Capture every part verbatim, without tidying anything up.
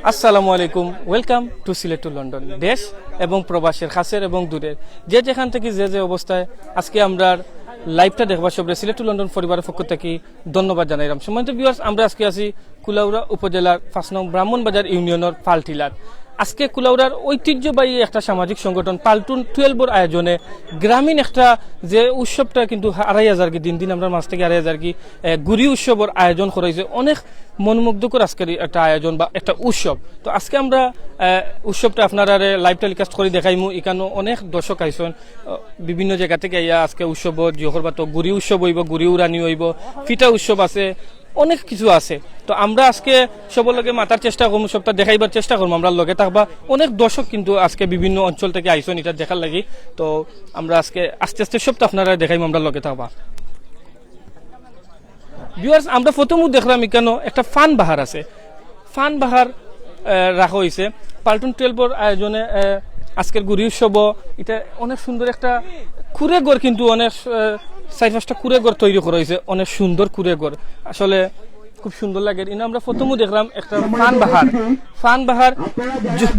আসসালামু আলাইকুম, welcome to Sylhet to London. দেশ এবং প্রবাসের, কাছের এবং দূরের, যে যেখান থাকি যে যে অবস্থায় আজকে আমরার liveটা দেখবা, সবরে সিলেট টু লন্ডন পরিবারের পক্ষ থাকি ধন্যবাদ জানাইলাম। সম্মানিত viewers, আমরা আজকে আছি কুলাউড়া উপজেলার পাঁচ নং ব্রাহ্মণবাজার ইউনিয়নের পালটিলাত। আজকে কুলাউড়ার ঐতিহ্যবাহী একটা সামাজিক সংগঠন পালটুন টুয়েলভর আয়োজনে গ্রামীণ একটা যে উৎসবটা কিন্তু আড়াই হাজার কি দিন দিন আমরার মাঝ থাকি আড়াই হাজার কি, এ, গুড়ি উৎসবর আয়োজন করা হয়েছে। অনেক মনোমুগ্ধকর আজকের এই একটা আয়োজন বা একটা উৎসব। তো আজকে আমরা, এ, উৎসবটা আপনারারে live telecast করি দেখাইমু। এখানো অনেক দর্শক আইছইন, এ, বিভিন্ন জায়গা থাকি আইয়া আজকে উৎসব জিও করবা। তো গুড়ি উৎসব হইব, গুড়ি উড়ানি হইব, পিঠা উৎসব আছে, অনেক কিছু আছে। তো আমরা আজকে সবর লগে মাতার চেষ্টা করমু, সবটা দেখাইবার চেষ্টা করমু, আমরার লগে থাকবা। অনেক দর্শক কিন্তু আজকে বিভিন্ন অঞ্চল থাকি আইছইন এটা দেখার লাগি। তো আমরা আজকে আস্তে আস্তে সবটা আপনারারে দেখাইমু, আমরার লগে থাকবা। Viewers, আমরা প্রথমও দেখলাম এখানো একটা পান বাহার আছে, পান বাহার, আহ, রাখা হইছে পালটুন টুয়েলভর আয়োজনে। আহ, আজকের গুড়ি উৎসব, এটা অনেক সুন্দর একটা কুড়ে ঘর, কিন্তু অনেক, আহ, চার পাঁচটা কুড়ে ঘর তৈরি করা হইছে, অনেক সুন্দর কুড়ে ঘর। আসলে খুব সুন্দর লাগে। ইনো আমরা প্রথমও দেখলাম একটা পান বাহার, পান বাহার। জু-,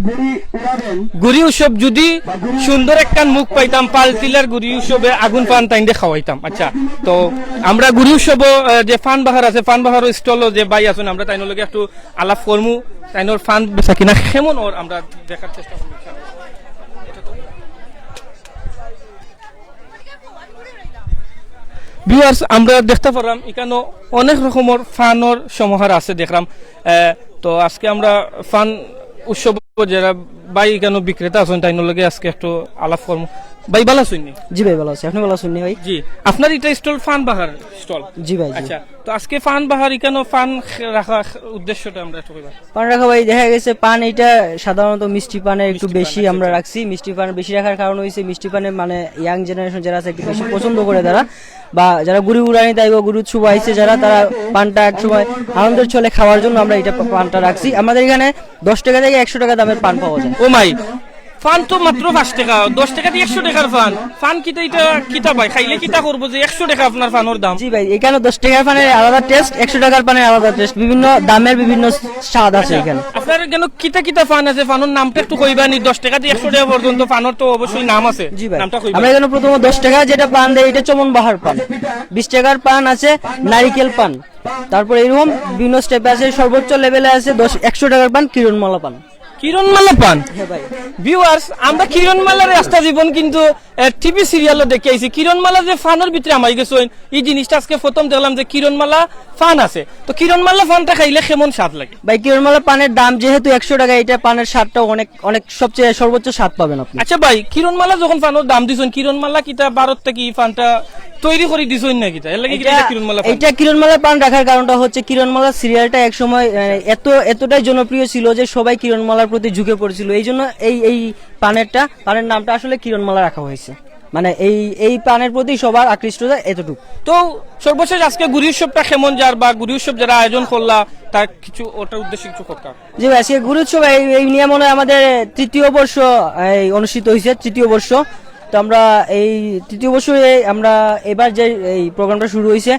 গুড়ি উৎসব যদি সুন্দর একখান মুখ পাইতাম, পালটিলার গুড়ি উৎসবে আগুন পান তাইন দে খাওয়াইতাম। আচ্ছা, তো আমরা গুড়ি উৎসব, আহ, যে পান বাহার আছে, পান বাহার স্টল যে ভাই আছইন, আমরা তাইনর লগে একটু আলাপ করমু, তাইনর পান বেচা কিনা কেমন অর আমরা দেখার চেষ্টা করমু। Viewers, আমরা দেখতে পারলাম এখানো অনেক রকমর পানর সমাহার আছে দেখলাম। আহ, তো আজকে আমরা পান উৎসব, যারা ভাই এখানো বিক্রেতা আছইন, তাইনর লগে আজকে একটু আলাপ করমু। ভাই, ভালা আছইন নি? জি ভাই, ভালা আছি। আপনি ভালা আছইন নি ভাই? জি। আপনার এটা স্টল পান বাহার স্টল? জি ভাই, জি। আচ্ছা, তো আজকে পান বাহার এখানো পান রাখার উদ্দেশ্যটা আমরা একটু কইবা। পান রাখা ভাই, দেখা গেছে পান এটা সাধারণত মিষ্টি পানের একটু মিষ্টি পান বেশি আছে, আমরা জি। রাখছি। মিষ্টি পান বেশি রাখার কারণ হইছে মিষ্টি পানে মানে young generation যারা আছে একটু বেশি পছন্দ করে তারা, বা যারা গুড়ি উড়ানি তাই বা গুড়ি উৎসব আইছে যারা, তারা পানটা এক সময় আনন্দের ছলে খাওয়ার জন্য আমরা এটা পা-, পানটা রাখছি। আমাদের এখানে দশ টাকা থেকে একশো টাকা দামের পান পাওয়া যায়। ও মাই, পান তো মাত্র পাঁচ টাকা, দশ টাকা দিয়ে একশো টাকার পান। পান কিতা এটা কিতা ভাই? খাইলে কিতা করবো যে একশো টাকা আপনার পানর দাম? জি ভাই, এখানে দশ টাকার পানের আলাদা টেস্ট, একশো টাকার পানের আলাদা টেস্ট, বিভিন্ন দামের বিভিন্ন স্বাদ আছে এখানে। আপনার এখানে কিতা কিতা পান আছে? পানর নামটা একটু কইবা নি? দশ টাকা দিয়ে একশো টাকা পর্যন্ত পানর তো অবশ্যই নাম আছে। জি ভাই, নামটা কইবা। আমরা এখানে প্রথমে দশ টাকা যেটা পান দেয়, এটা চমন বাহার পান। বিশ টাকার পান আছে নারিকেল পান, তারপর এরকম বিভিন্ন স্টেপে আছে। সর্বোচ্চ লেভেলে আছে দশ, একশো টাকার পান কিরণমালা পান। কিরণমালা পান? হ্যাঁ ভাই। Viewers, আমরা কিরণমালার রাস্তা জীবন কিন্তু, আহ, টিভি সিরিয়ালও দেখে আইছি। কিরণমালা যে পানর ভিতরে আমাই গেছে, এই জিনিসটা আজকে প্রথম দেখলাম যে কিরণমালা পান আছে। তো কিরণমালা পানটা খাইলে কেমন স্বাদ লাগে? ভাই, কিরণমালা পানের দাম যেহেতু একশো টাকা, এটা পানের স্বাদটা অনেক, অনেক সবচেয়ে সর্বোচ্চ স্বাদ পাবেন আপনি। আচ্ছা ভাই, কিরণমালা যখন পানর দাম দিছইন, কিরণমালা কিতা ভারত থাকি এই পানটা তৈরি করি দিছইন না কিতা? এর লাগি কিতা এটা, এটা কিরণমালা পান? এটা কিরণমালা পান রাখার কারণটা হচ্ছে কিরণমালা সিরিয়ালটা এক সময়, আহ, এত, এতটাই জনপ্রিয় ছিল যে সবাই কিরণমালার প্রতি ঝুঁকে পড়েছিল। এই জন্য এই, এই পানেরটা, পানের নামটা আসলে কিরণমালা রাখা হয়েছে। মানে এই, এই পানের প্রতি সবার আকৃষ্টতা এতটুকু। তো সর্বশেষ আজকে গুড়ি উৎসবটা কেমন যার বা গুড়ি উৎসব যারা আয়োজন করলা তার কিছু ওটার উদ্দেশ্যে কিছু কথা? জি ভাই, আজকে গুড়ি উৎসব এই, এই নিয়ে মনে হয় আমাদের তৃতীয় বর্ষ এই অনুষ্ঠিত হয়েছে, তৃতীয় বর্ষ। তো আমরা এই তৃতীয় বর্ষে আমরা এবার যে এই প্রোগ্রামটা শুরু হয়েছে,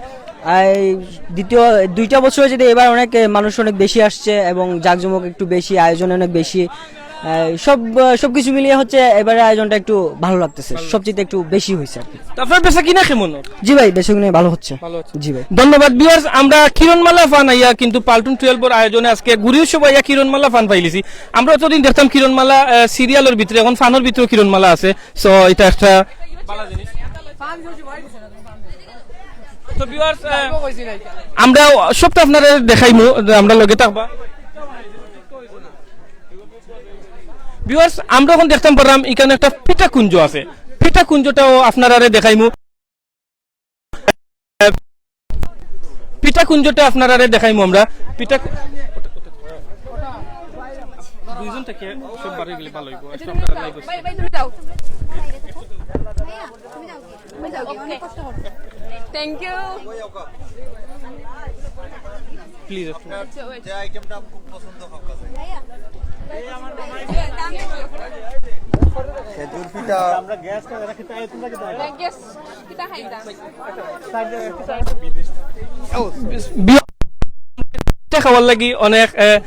এই দ্বিতীয় দুইটা বছরে যদি এবার অনেক, এ, মানুষ অনেক বেশি আসছে এবং জাঁকজমক একটু বেশি, আয়োজন অনেক বেশি, এ, সব, এ, সবকিছু মিলিয়ে হচ্ছে এবারে আয়োজনটা একটু ভালো লাগতেছে, সবচেয়ে একটু বেশি হয়েছে আর কি। তো আপনার বেচা কিনা কেমন? জি ভাই, বেচা কিনা ভালো হচ্ছে। ভালো হচ্ছে। জি ভাই। ধন্যবাদ। Viewers, আমরা কিরণমালা পান আইয়া কিন্তু পালটুন টুয়েলভর আয়োজনে আজকে গুড়ি উৎসব আইয়া কিরণমালা পান পাইলিছি। আমরা অতদিন দেখতাম কিরণমালা, আহ, সিরিয়ালর ভিতরে, এখন পানর ভিতরেও কিরণমালা আছে। So এটা একটা ভালো জিনিস। তো viewers, আহ, আমরা সবটা আপনারে দেখাইমু, আমরা লগে থাকবা। Viewers, আমরা এখন দেখতাম পারলাম এখানো একটা পিঠা কুঞ্জ আছে, পিঠা কুঞ্জটাও আপনারারে দেখাইমু। পিঠা কুঞ্জটা আপনারারে দেখাইমু আমরা। পিঠা কু-, দুইজন থেকে সব বাড়ি গেলে ভালো হইব। আচ্ছা, তুমি যাও। ভাই, ভাই, তুমি যাও। তুমি যাও, তুমি যাও। অনেক কষ্ট করছো। Thank you। Please, একটু। আচ্ছা, wait। যে আইটেমটা খুব পছন্দ আপনার কাছে। ভাইয়া। পিঠা খাওয়ার লাগি অনেক, আহ,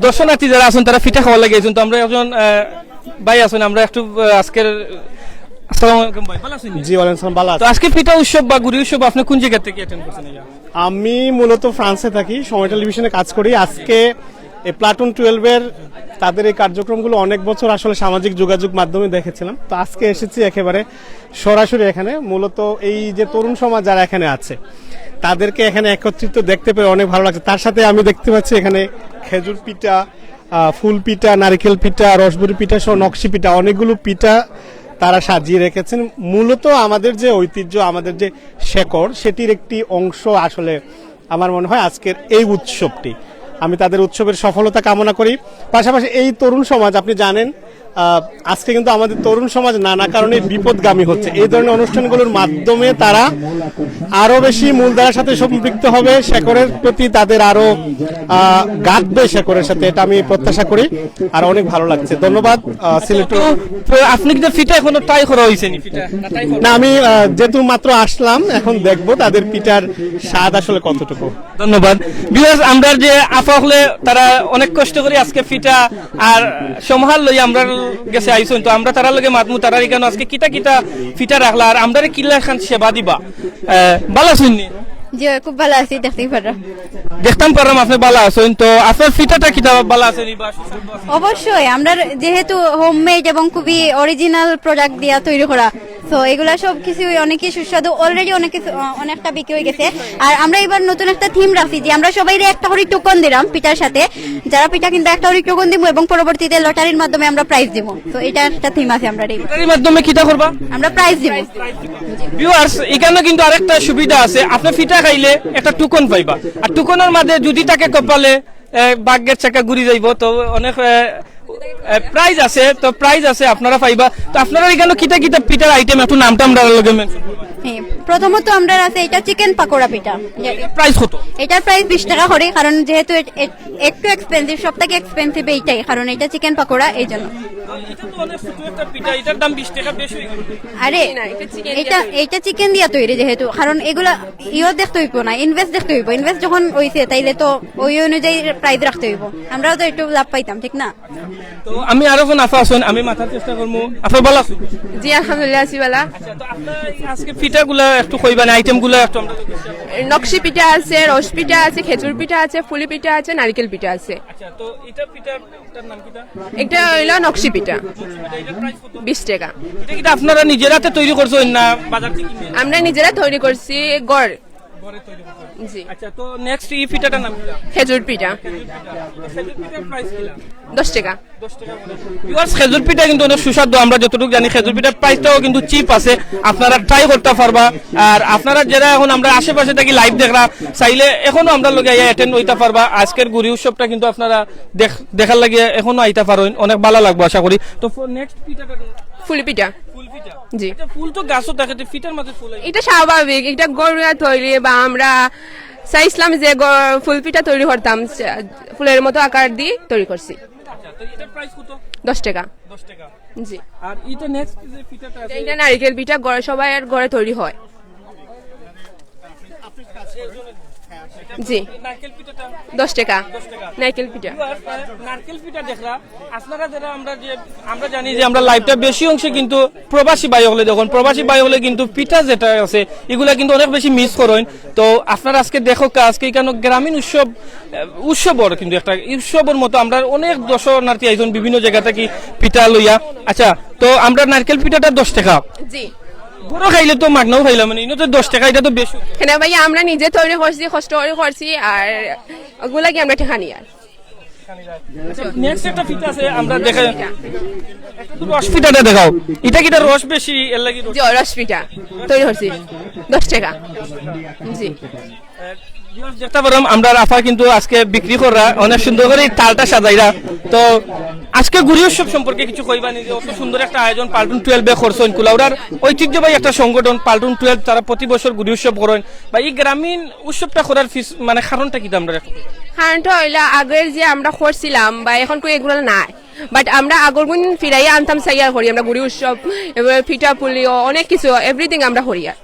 দর্শনার্থী যারা আছেন, তারা পিঠা খাওয়ার লাগি আছেন। তো আমরা একজন, আহ, ভাই আছেন, আমরা একটু, আহ, আজকের, আসসালামু আলাইকুম ভাই, ভালা আছেন? জি, ওয়ালাইকুম সালাম, ভালা আছি। তো আজকে পিঠা উৎসব বা গুড়ি উৎসব আপনি কোন জায়গা থেকে অ্যাটেন্ড করছেন? আমি মূলত ফ্রান্সে থাকি, সময় টেলিভিশনে কাজ করি। আজকে এই প্লাটুন টুয়েলভের তাদের এই কার্যক্রমগুলো অনেক বছর আসলে সামাজিক যোগাযোগ মাধ্যমে দেখেছিলাম, তো আজকে এসেছি একেবারে সরাসরি এখানে। মূলত এই যে তরুণ সমাজ যারা এখানে আছে, তাদেরকে এখানে একত্রিত দেখতে পেয়ে অনেক ভালো লাগছে। তার সাথে আমি দেখতে পাচ্ছি এখানে খেজুর পিঠা, আহ, ফুল পিঠা, নারিকেল পিঠা, রসবড়ি পিঠা সহ নকশি পিঠা, অনেকগুলো পিঠা তারা সাজিয়ে রেখেছেন। মূলত আমাদের যে ঐতিহ্য, আমাদের যে শেকড়, সেটির একটি অংশ আসলে আমার মনে হয় আজকের এই উৎসবটি। আমি তাদের উৎসবের সফলতা কামনা করি। পাশাপাশি এই তরুণ সমাজ, আপনি জানেন, আহ, আজকে কিন্তু আমাদের তরুণ সমাজ নানা কারণে বিপদগামী হচ্ছে। এই ধরনের অনুষ্ঠানগুলোর মাধ্যমে তারা আরো বেশি মূলধারার সাথে সম্পৃক্ত হবে, শেকড়ের প্রতি তাদের আরো, আহ, গাঁথবে শেকড়ের সাথে, এটা আমি প্রত্যাশা করি। আর অনেক ভালো লাগছে। ধন্যবাদ, আহ, সিলেট। তো, তো আপনি কিন্তু পিঠা এখনো ট্রাই করা হয়েছে নি? পিঠা না ট্রাই করা? না, আমি, আহ, যেহেতু মাত্র আসলাম, এখন দেখবো তাদের পিঠার স্বাদ আসলে কতটুকু। ধন্যবাদ। ভিউয়ার্স, আমরা যে আফা হকলে তারা অনেক কষ্ট করি আজকে পিঠা আর সমাহার লই আমরার গেছে আইছইন, তো আমরা তারার লগে মাতমু, তারার এখানো আজকে কিতা কিতা পিঠা রাখলা আর আমরারে কিলা খান সেবা দিবা। আহ, ভালা আছইন নি? জি, খুব ভালা আছি, দেখতেই পাররা। দেখতাম পারলাম আপনি ভালা আছইন, তো আপনার পিঠাটা কিতা ভালা আছে নি বা সুস্বাদু আছে? অবশ্যই, আমরা যেহেতু হোমমেড এবং খুবই অরিজিনাল প্রোডাক্ট দিয়া তৈরি করা, তো এগুলা সব কিছু অনেকই সুস্বাদু, অলরেডি অনেক কিছু, আহ, অনেকটা বিক্রি হয়ে গেছে। আর আমরা এবার নতুন একটা থিম রাখছি যে আমরা সবাইরে একটা করে টোকন দিলাম পিঠার সাথে, যারা পিঠা কিনবে একটা করে টোকন দিব এবং পরবর্তীতে লটারির মাধ্যমে আমরা প্রাইজ দিব। তো এটা একটা থিম আছে আমরা এই লটারির মাধ্যমে কিতা করবা? আমরা প্রাইজ দিব। ভিউয়ার্স, এখানে কিন্তু আরেকটা সুবিধা আছে, আপনি পিঠা খাইলে একটা টোকন পাইবা, আর টোকনের মাঝে যদি থাকে কপালে, এ, ভাগ্যের চাকা ঘুরি যাইব, তো অনেক, এ, এ, প্রাইজ আছে, তো প্রাইজ আছে আপনারা পাইবা। তো আপনারা এখানে কিতা কিতা পিঠার আইটেম একটু নামটা আমরা লগে মেনশন করবা। হ্যাঁ, প্রথমত আমরা আছে এটা চিকেন পাকোড়া পিঠা। প্রাইস কত? এটার প্রাইস বিশ টাকা করে, কারণ যেহেতু এট-, এট-, একটু এক্সপেন্সিভ, সব থেকে এক্সপেন্সিভ এইটাই, কারণ এটা চিকেন পাকোড়া, এই জন্য। এটা তো অনেক ছোট একটা পিঠা, এটার দাম বিশ টাকা বেশি হয়ে গেল। আরে, না, এটা চিকেন এটা, এটা চিকেন দিয়া তৈরি যেহেতু, কারণ এগুলা ইয়ে দেখতে হইব না, ইনভেস্ট দেখতে হইব। ইনভেস্ট যখন হইছে, তাইলে তো ওই অনুযায়ী প্রাইস রাখতে হইব, আমরাও তো একটু লাভ পাইতাম, ঠিক না? তো আমি আরো কোন আফা আছেন, আমি মাতার চেষ্টা করবো। আফা ভালা আছেন? জি, আলহামদুলিল্লাহ, আছি ভালা। আচ্ছা, তো আপনার এই আজকে পিঠাগুলা একটু কইবা না, আইটেমগুলা একটু আমরা নকশি পিঠা আছে, রস পিঠা আছে, খেজুর পিঠা আছে, ফুলি পিঠা আছে, নারিকেল পিঠা আছে। আচ্ছা, তো এটা পিঠাটার নাম কিটা? এটা হইলো নকশি পিঠা। এটা প্রাইস কত? বিশ টাকা। এটা কিটা আপনারা নিজের হাতে তৈরি করছেন না বাজার থেকে কিনে? আমরা নিজেরা তৈরি করছি, ঘর। ঘরে তৈরি করছেন। জি। আচ্ছা, তো নেক্সট এই পিঠাটার নাম কিটা? খেজুর পিঠা। খেজুর পিঠার প্রাইস কিলা? দশ টাকা। দশ টাকা করে। ভিউয়ার্স, খেজুর পিঠা কিন্তু অনেক সুস্বাদু, আমরা যতটুকু জানি খেজুর পিঠার প্রাইসটাও কিন্তু চিপ আছে, আপনারা ট্রাই করতে পারবা। আর আপনারা যারা এখন আমরা আশেপাশে থাকি লাইভ দেখরা, চাইলে এখনো আমরা লগে আইয়া অ্যাটেন্ড হইতে পারবা। আজকের গুড়ি উৎসবটা কিন্তু আপনারা দেখ-, দেখার লাগি এখনো আইতে পারেন, অনেক ভালা লাগবো আশা করি। তো ফ-, নেক্সট পিঠাটা কোন? ফুলি পিঠা। ফুল পিঠা? জি। আচ্ছা, ফুল তো গাছও থাকে, তো পিঠার মাঝে ফুল হয়? এটা স্বাভাবিক, এটা ঘরোয়া তৈরি, বা আমরা চাইছিলাম যে গ-, ফুল পিঠা তৈরি করতাম, সে-, ফুলের মতো আকার দিয়ে তৈরি করছি। আচ্ছা, তো এটার প্রাইস কত? দশ টাকা। দশ টাকা। জি। আর এটা নেক্সট যে পিঠাটা আছে? এটা নারিকেল পিঠা, ঘরে, সবাই আর ঘরে তৈরি হয়। জি। নারকেল পিঠাটা? দশ টাকা। দশ টাকা। নারকেল পিঠা। নারকেল পিঠা দেখরা, আপনারা যারা, আমরা যে, আমরা জানি যে আমরা লাইভটা বেশি অংশে কিন্তু প্রবাসী ভাই হকলে, যখন প্রবাসী ভাই হকলে কিন্তু পিঠা যেটা আছে, এগুলা কিন্তু অনেক বেশি মিস করেন। তো আপনারা আজকে দেখো কা-, আজকে এখানে গ্রামীণ উৎসব, আহ, উৎসবর কিন্তু একটা উৎসবর মতো আমরা অনেক দর্শনার্থী আইছন বিভিন্ন জায়গা থাকি পিঠা লইয়া। আচ্ছা, তো আমরা নারকেল পিঠাটা দশ টাকা। জি। ঘরো খাইলে তো মাগনাও খাইলাম, মানে, ইনো তো দশ টাকা, এটা তো বেশ। কেন ভাইয়া, আমরা নিজে তৈরি করছি, কষ্ট করে করছি, আর ওগুলা কি আমরা টেকা নিই আর? আচ্ছা, নেক্সট একটা পিঠা আছে, আমরা দেখাই। রস পিঠাটা দেখাও। এটা কিটা রস বেশি, এর লাগি রস? জি, রস পিঠা তৈরি করছি, দশ টাকা। জি। ভিউয়ার্স, দেখতে পারলাম আমরা আফা কিন্তু আজকে বিক্রি করা অনেক সুন্দর করে এই থালটা সাজাইরা। তো আজকে গুড়ি উৎসব সম্পর্কে কিছু কইবা নি যে অত সুন্দর একটা আয়োজন পাল্টন টুয়েলভে করছেন, কুলাউড়ার ঐতিহ্যবাহী একটা সংগঠন পাল্টন টুয়েলভ, তারা প্রতি বছর গুড়ি উৎসব করেন, বা এই গ্রামীণ উৎসবটা করার ফিস-, মানে কারণটা কিতা আমরা একটু? কারণটা হইলো আগের যে আমরা করছিলাম বা এখন কই এগুলা নাই, বাট আমরা আগর গুণ ফিরাইয়া আনতাম চাইয়ার করি, আমরা গুড়ি উৎসব, এবার পিঠা পুলিও অনেক কিছু, এভরিথিং আমরা করিয়ার।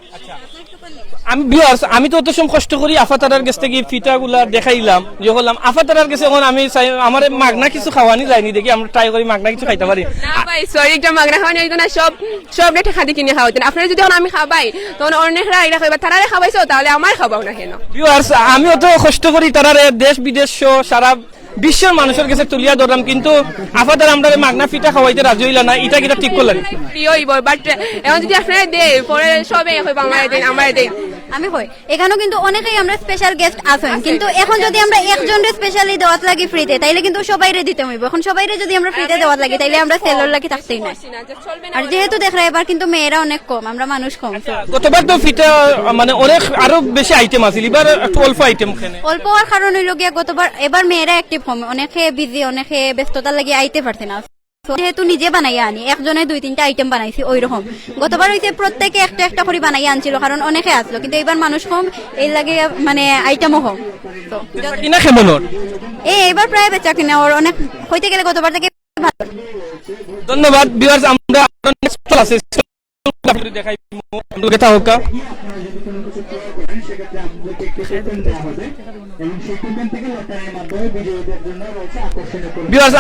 আমি ভিউয়ার্স, আমি তো অত সময় কষ্ট করি আফা তারার গেছ থাকি পিঠাগুলা দেখাইলাম, ইয়ে করলাম। আফা তারার গেছে এখন আমি চাই, আমারে মাগনা কিছু খাওয়ানি যায়নি, দেখি আমরা ট্রাই করি মাগনা কিছু খাইতা পারি। না ভাই, সরি, একটা মাগনা খাওয়ানি অইতো না, সব, সব রেটে খাদি কিনে খাওয়াইতেন। আপনারা যদি এখন আমি খাবাই, তখন অনেকরা এটা কইবা, "তারারে খাবাইছো, তাহলে আমারে খাবাও না কেন?" ভিউয়ার্স, আমি অত কষ্ট করি তারারে দেশ বিদেশ সহ সারা বিশ্বর মানুষর গেছে তুলিয়া ধরলাম, কিন্তু আফা তারা আমরারে মাগনা পিঠা খাওয়াইতে রাজি অইলা না, এটা কিতা ঠিক করলা নি? প্রিয় অইব, বাট এখন যদি আপনারা দেয়, পরে সবে কইবা, "আমারে দেন, আমারে দেন।" আমি কই, এখানেও কিন্তু অনেকেই আমরা স্পেশাল গেস্ট আছেন, কিন্তু এখন যদি আমরা একজনরে স্পেশালি দেওয়াত লাগি ফ্রিতে, তাইলে কিন্তু সবাইরে দিতে অইব। এখন সবাইরে যদি আমরা ফ্রিতে দেওয়াত লাগি, তাইলে আমরা সেলর লাগি থাকতেই না। আর যেহেতু দেখরা এবার কিন্তু মেয়েরা অনেক কম, আমরা মানুষ কম। গতবার তো পিঠা মানে অনেক আরো বেশি আইটেম আছিল, এবার একটু অল্প আইটেম কেনে? অল্প হওয়ার কারণ অইলো গিয়া গতবার, এবার মেয়েরা অ্যাক্টিভ কম, অনেকে বিজি, অনেকে ব্যস্ততার লাগি আইতে পারছে না। So, যেহেতু নিজে বানাইয়া আনি, একজনে দুই তিনটা আইটেম বানাইছি ওই রকম। গতবার অইছে প্রত্যেকে একটা একটা করি বানাইয়া আনছিল, কারণ অনেকে আসলো, কিন্তু এবার মানুষ কম, এর লাগি মানে আইটেমও কম। তো, কিনা কেমন ওর? এ, এবার প্রায় বেচা কিনা ওর অনেক, হইতে গেলে গতবার থেকে ভালো। ধন্যবাদ। ভিউয়ার্স, আমরা আরো নেক্সট স্টল আছে, স্টল দেখাই,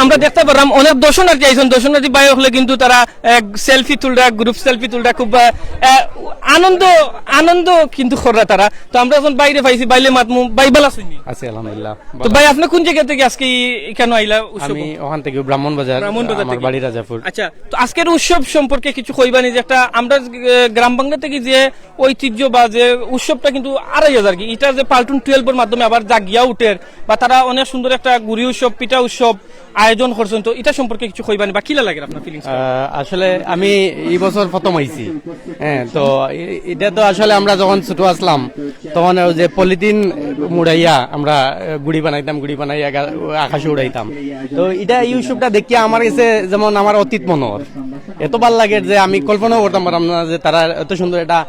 আমরা দেখতে পারলাম অনেক দর্শনার্থী আইছইন। দর্শনার্থী ভাই অকলে কিন্তু তারা এক সেলফি তুলরা, গ্রুপ সেলফি তুলরা, খুব আহ, আহ, আনন্দ, আনন্দ কিন্তু কররা তারা। তো আমরা এখন বাইরে পাইছি, বাইলে মাতমু। ভাই, ভালা আছইন নি? আছি আলহামদুলিল্লাহ। তো ভাই, আপনি কোন জায়গা থেকে আজকে এখানে আইলা উৎসব? আমি ওখান থেকে, ব্রাহ্মণ বাজার। ব্রাহ্মণ বাজার আমার থেকে। বাড়ি রাজাপুর। আচ্ছা, তো আজকের উৎসব সম্পর্কে কিছু কইবা নি, যে একটা আমরা আহ, গ্রাম বাংলা থেকে যে ঐতিহ্য বা যে উৎসবটা কিন্তু আড়াই হাজার কি, এটা যে পাল্টুন টুয়েলভের মাধ্যমে আবার জাগিয়া উঠের বা তারা অনেক সুন্দর একটা গুড়ি উৎসব, পিঠা উৎসব আয়োজন করছেন, তো এটা সম্পর্কে কিছু কইবা নি বা কিলা লাগে আপনার ফিলিংস? আহ, আসলে আমি এই বছর প্রথম আইছি। হ্যাঁ, তো এ-, এটা তো আসলে আমরা যখন ছোট আসলাম, তখন ওই যে পলিথিন মুড়াইয়া আমরা আহ, গুড়ি বানাইতাম, গুড়ি বানাইয়া গা-, আকাশে উড়াইতাম। তো এটা, এই উৎসবটা দেখিয়া আমার গেছে যেমন আমার অতীত মনে হয়। এত ভালা লাগে যে আমি কল্পনাও করতাম পারতাম না যে তারা এত সুন্দর একটা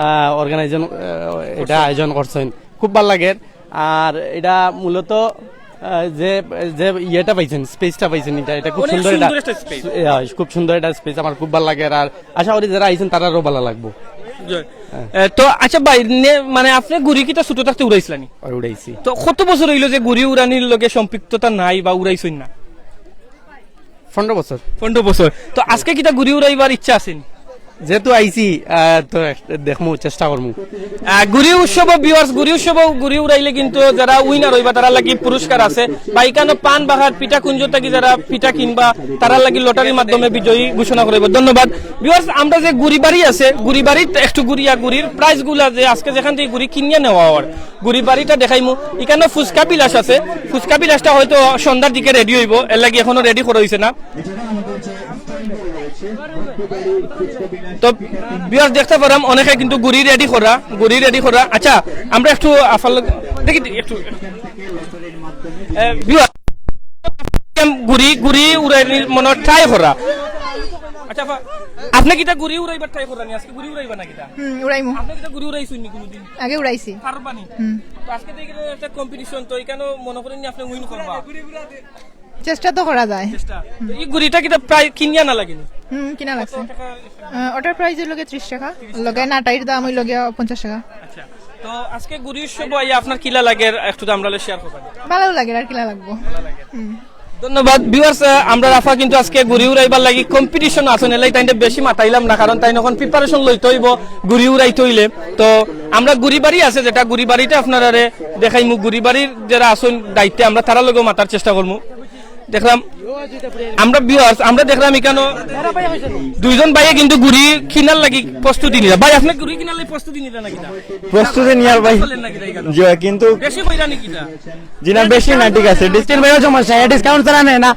আহ, অর্গানাইজেশন, আহ, এটা আয়োজন করছেন। খুব ভালা লাগে। আর এটা মূলত আহ, যে, যে ইয়েটা পাইছেন, স্পেসটা পাইছেন, এটা, এটা খুব অনেক সুন্দর, এটা সুন্দর একটা স্পেস। আহ, খুব সুন্দর একটা স্পেস, আমার খুব ভালা লাগে। আর আশা করি যারা আইছেন তারারও ভালা লাগবো। জি। এ, তো আচ্ছা ভাই, নে-, মানে আপনি গুড়ি কিতা ছোট থাকতে উড়াইছিলেন নি? আর উড়াইছি। তো কত বছর অইলো যে গুড়ি উড়ানির লগে সম্পৃক্ততা নাই বা উড়াইছইন না? পনেরো বছর। পনেরো বছর। তো আজকে কিতা গুড়ি উড়াইবার ইচ্ছা আছে নি? যেহেতু আইছি, আহ, তো এক-, দেখমু, চেষ্টা করমু। আহ, গুড়ি উৎসব, ভিউয়ার্স, গুড়ি উৎসব, গুড়ি উড়াইলে কিন্তু যারা উইনার অইবা তারার লাগি পুরস্কার আছে। বা ইকানো পান বাহার পিঠা কুঞ্জ থাকি যারা পিঠা কিনবা তারার লাগি লটারির মাধ্যমে বিজয়ী ঘোষণা করা অইবো। ধন্যবাদ। ভিউয়ার্স, আমরা যে গুড়ি বাড়ি আছে, গুড়ি বাড়িত একটু ঘুরিয়া গুড়ির প্রাইজগুলা যে আজকে যেখান থাকি গুড়ি কিনিয়া নেওয়া অর, গুড়ি বাড়িটা দেখাইমু। ইকানো ফুচকা বিলাস আছে, ফুচকা বিলাসটা হয়তো সন্ধ্যার দিকে রেডি অইবো, এর লাগি এখনো রেডি করা অইছে না। তো ভিউয়ার্স দেখতে পারাম অনেকে কিন্তু গুড়ি রেডি করা, গুড়ি রেডি করা। আচ্ছা, আমরা একটু আফার লগে দেখি একটু, এ, ভিউয়ার, গুড়ি, গুড়ি উড়াই মনে ট্রাই করা। আচ্ছা, আফা, আপনি কিতা গুড়ি উড়াইবার ট্রাই করা নি? আজকে গুড়ি উড়াইবা না কিতা? হুম, উড়াইমু। আপনি কিতা গুড়ি উড়াইছইন নি কোনোদিন? আগে উড়াইছি। পারবা নি? হুম। তো আজকে দেখি একটা কম্পিটিশন, তো এখানে মনে করেন নি আপনি উইন করবা? চেষ্টা তো করা যায়। চেষ্টা। তো এই গুড়িটা কিতা প্রায় কিনিয়া না লাগেনি? হুম, কিনা লাগছে। কত টাকা? আহ, ওটার প্রাইস হলো গিয়ে ত্রিশ টাকা, লগে নাটাইর দাম হইলো গিয়া পঞ্চাশ টাকা। আচ্ছা, তো আজকে গুড়ি উৎসব আইয়া আপনার কিলা লাগে একটু তো আমরা শেয়ার করবেন। ভালো লাগে, আর কিলা লাগবো। হুম। ধন্যবাদ। ভিউয়ার্স, আমরা রাফা কিন্তু আজকে গুড়ি উড়াইবার লাগি কম্পিটিশন আছে, এলাই তাইনরে বেশি মাতাইলাম না, কারণ তাইন এখন প্রিপারেশন লইতে অইবো গুড়ি উড়াইতে অইলে। তো আমরা গুড়ি বাড়ি আছে, যেটা গুড়ি বাড়িটা আপনারারে দেখাইমু, গুড়ি বাড়ির যারা আছইন দায়িত্বে আমরা তারার লগেও মাতার চেষ্টা করমু। দেখলাম আমরা ভিউয়ার্স, আমরা দেখলাম এখানে দুইজন ভাইয়ে কিন্তু গুড়ি কিনার লাগি প্রস্তুতি নিলা। ভাই, আপনি গুড়ি কিনার লাগি প্রস্তুতি নিলা নাকি না? প্রস্তুতি নিয়ার ভাই। বলেন নাকি তাই কেন? জি ভাই, কিন্তু বেশি কইরা নাকি না? জি না, বেশি না, ঠিক আছে। ডিসকাউন্ট ভাইও সমস্যা, ডিসকাউন্ট ছাড়া নেয় না।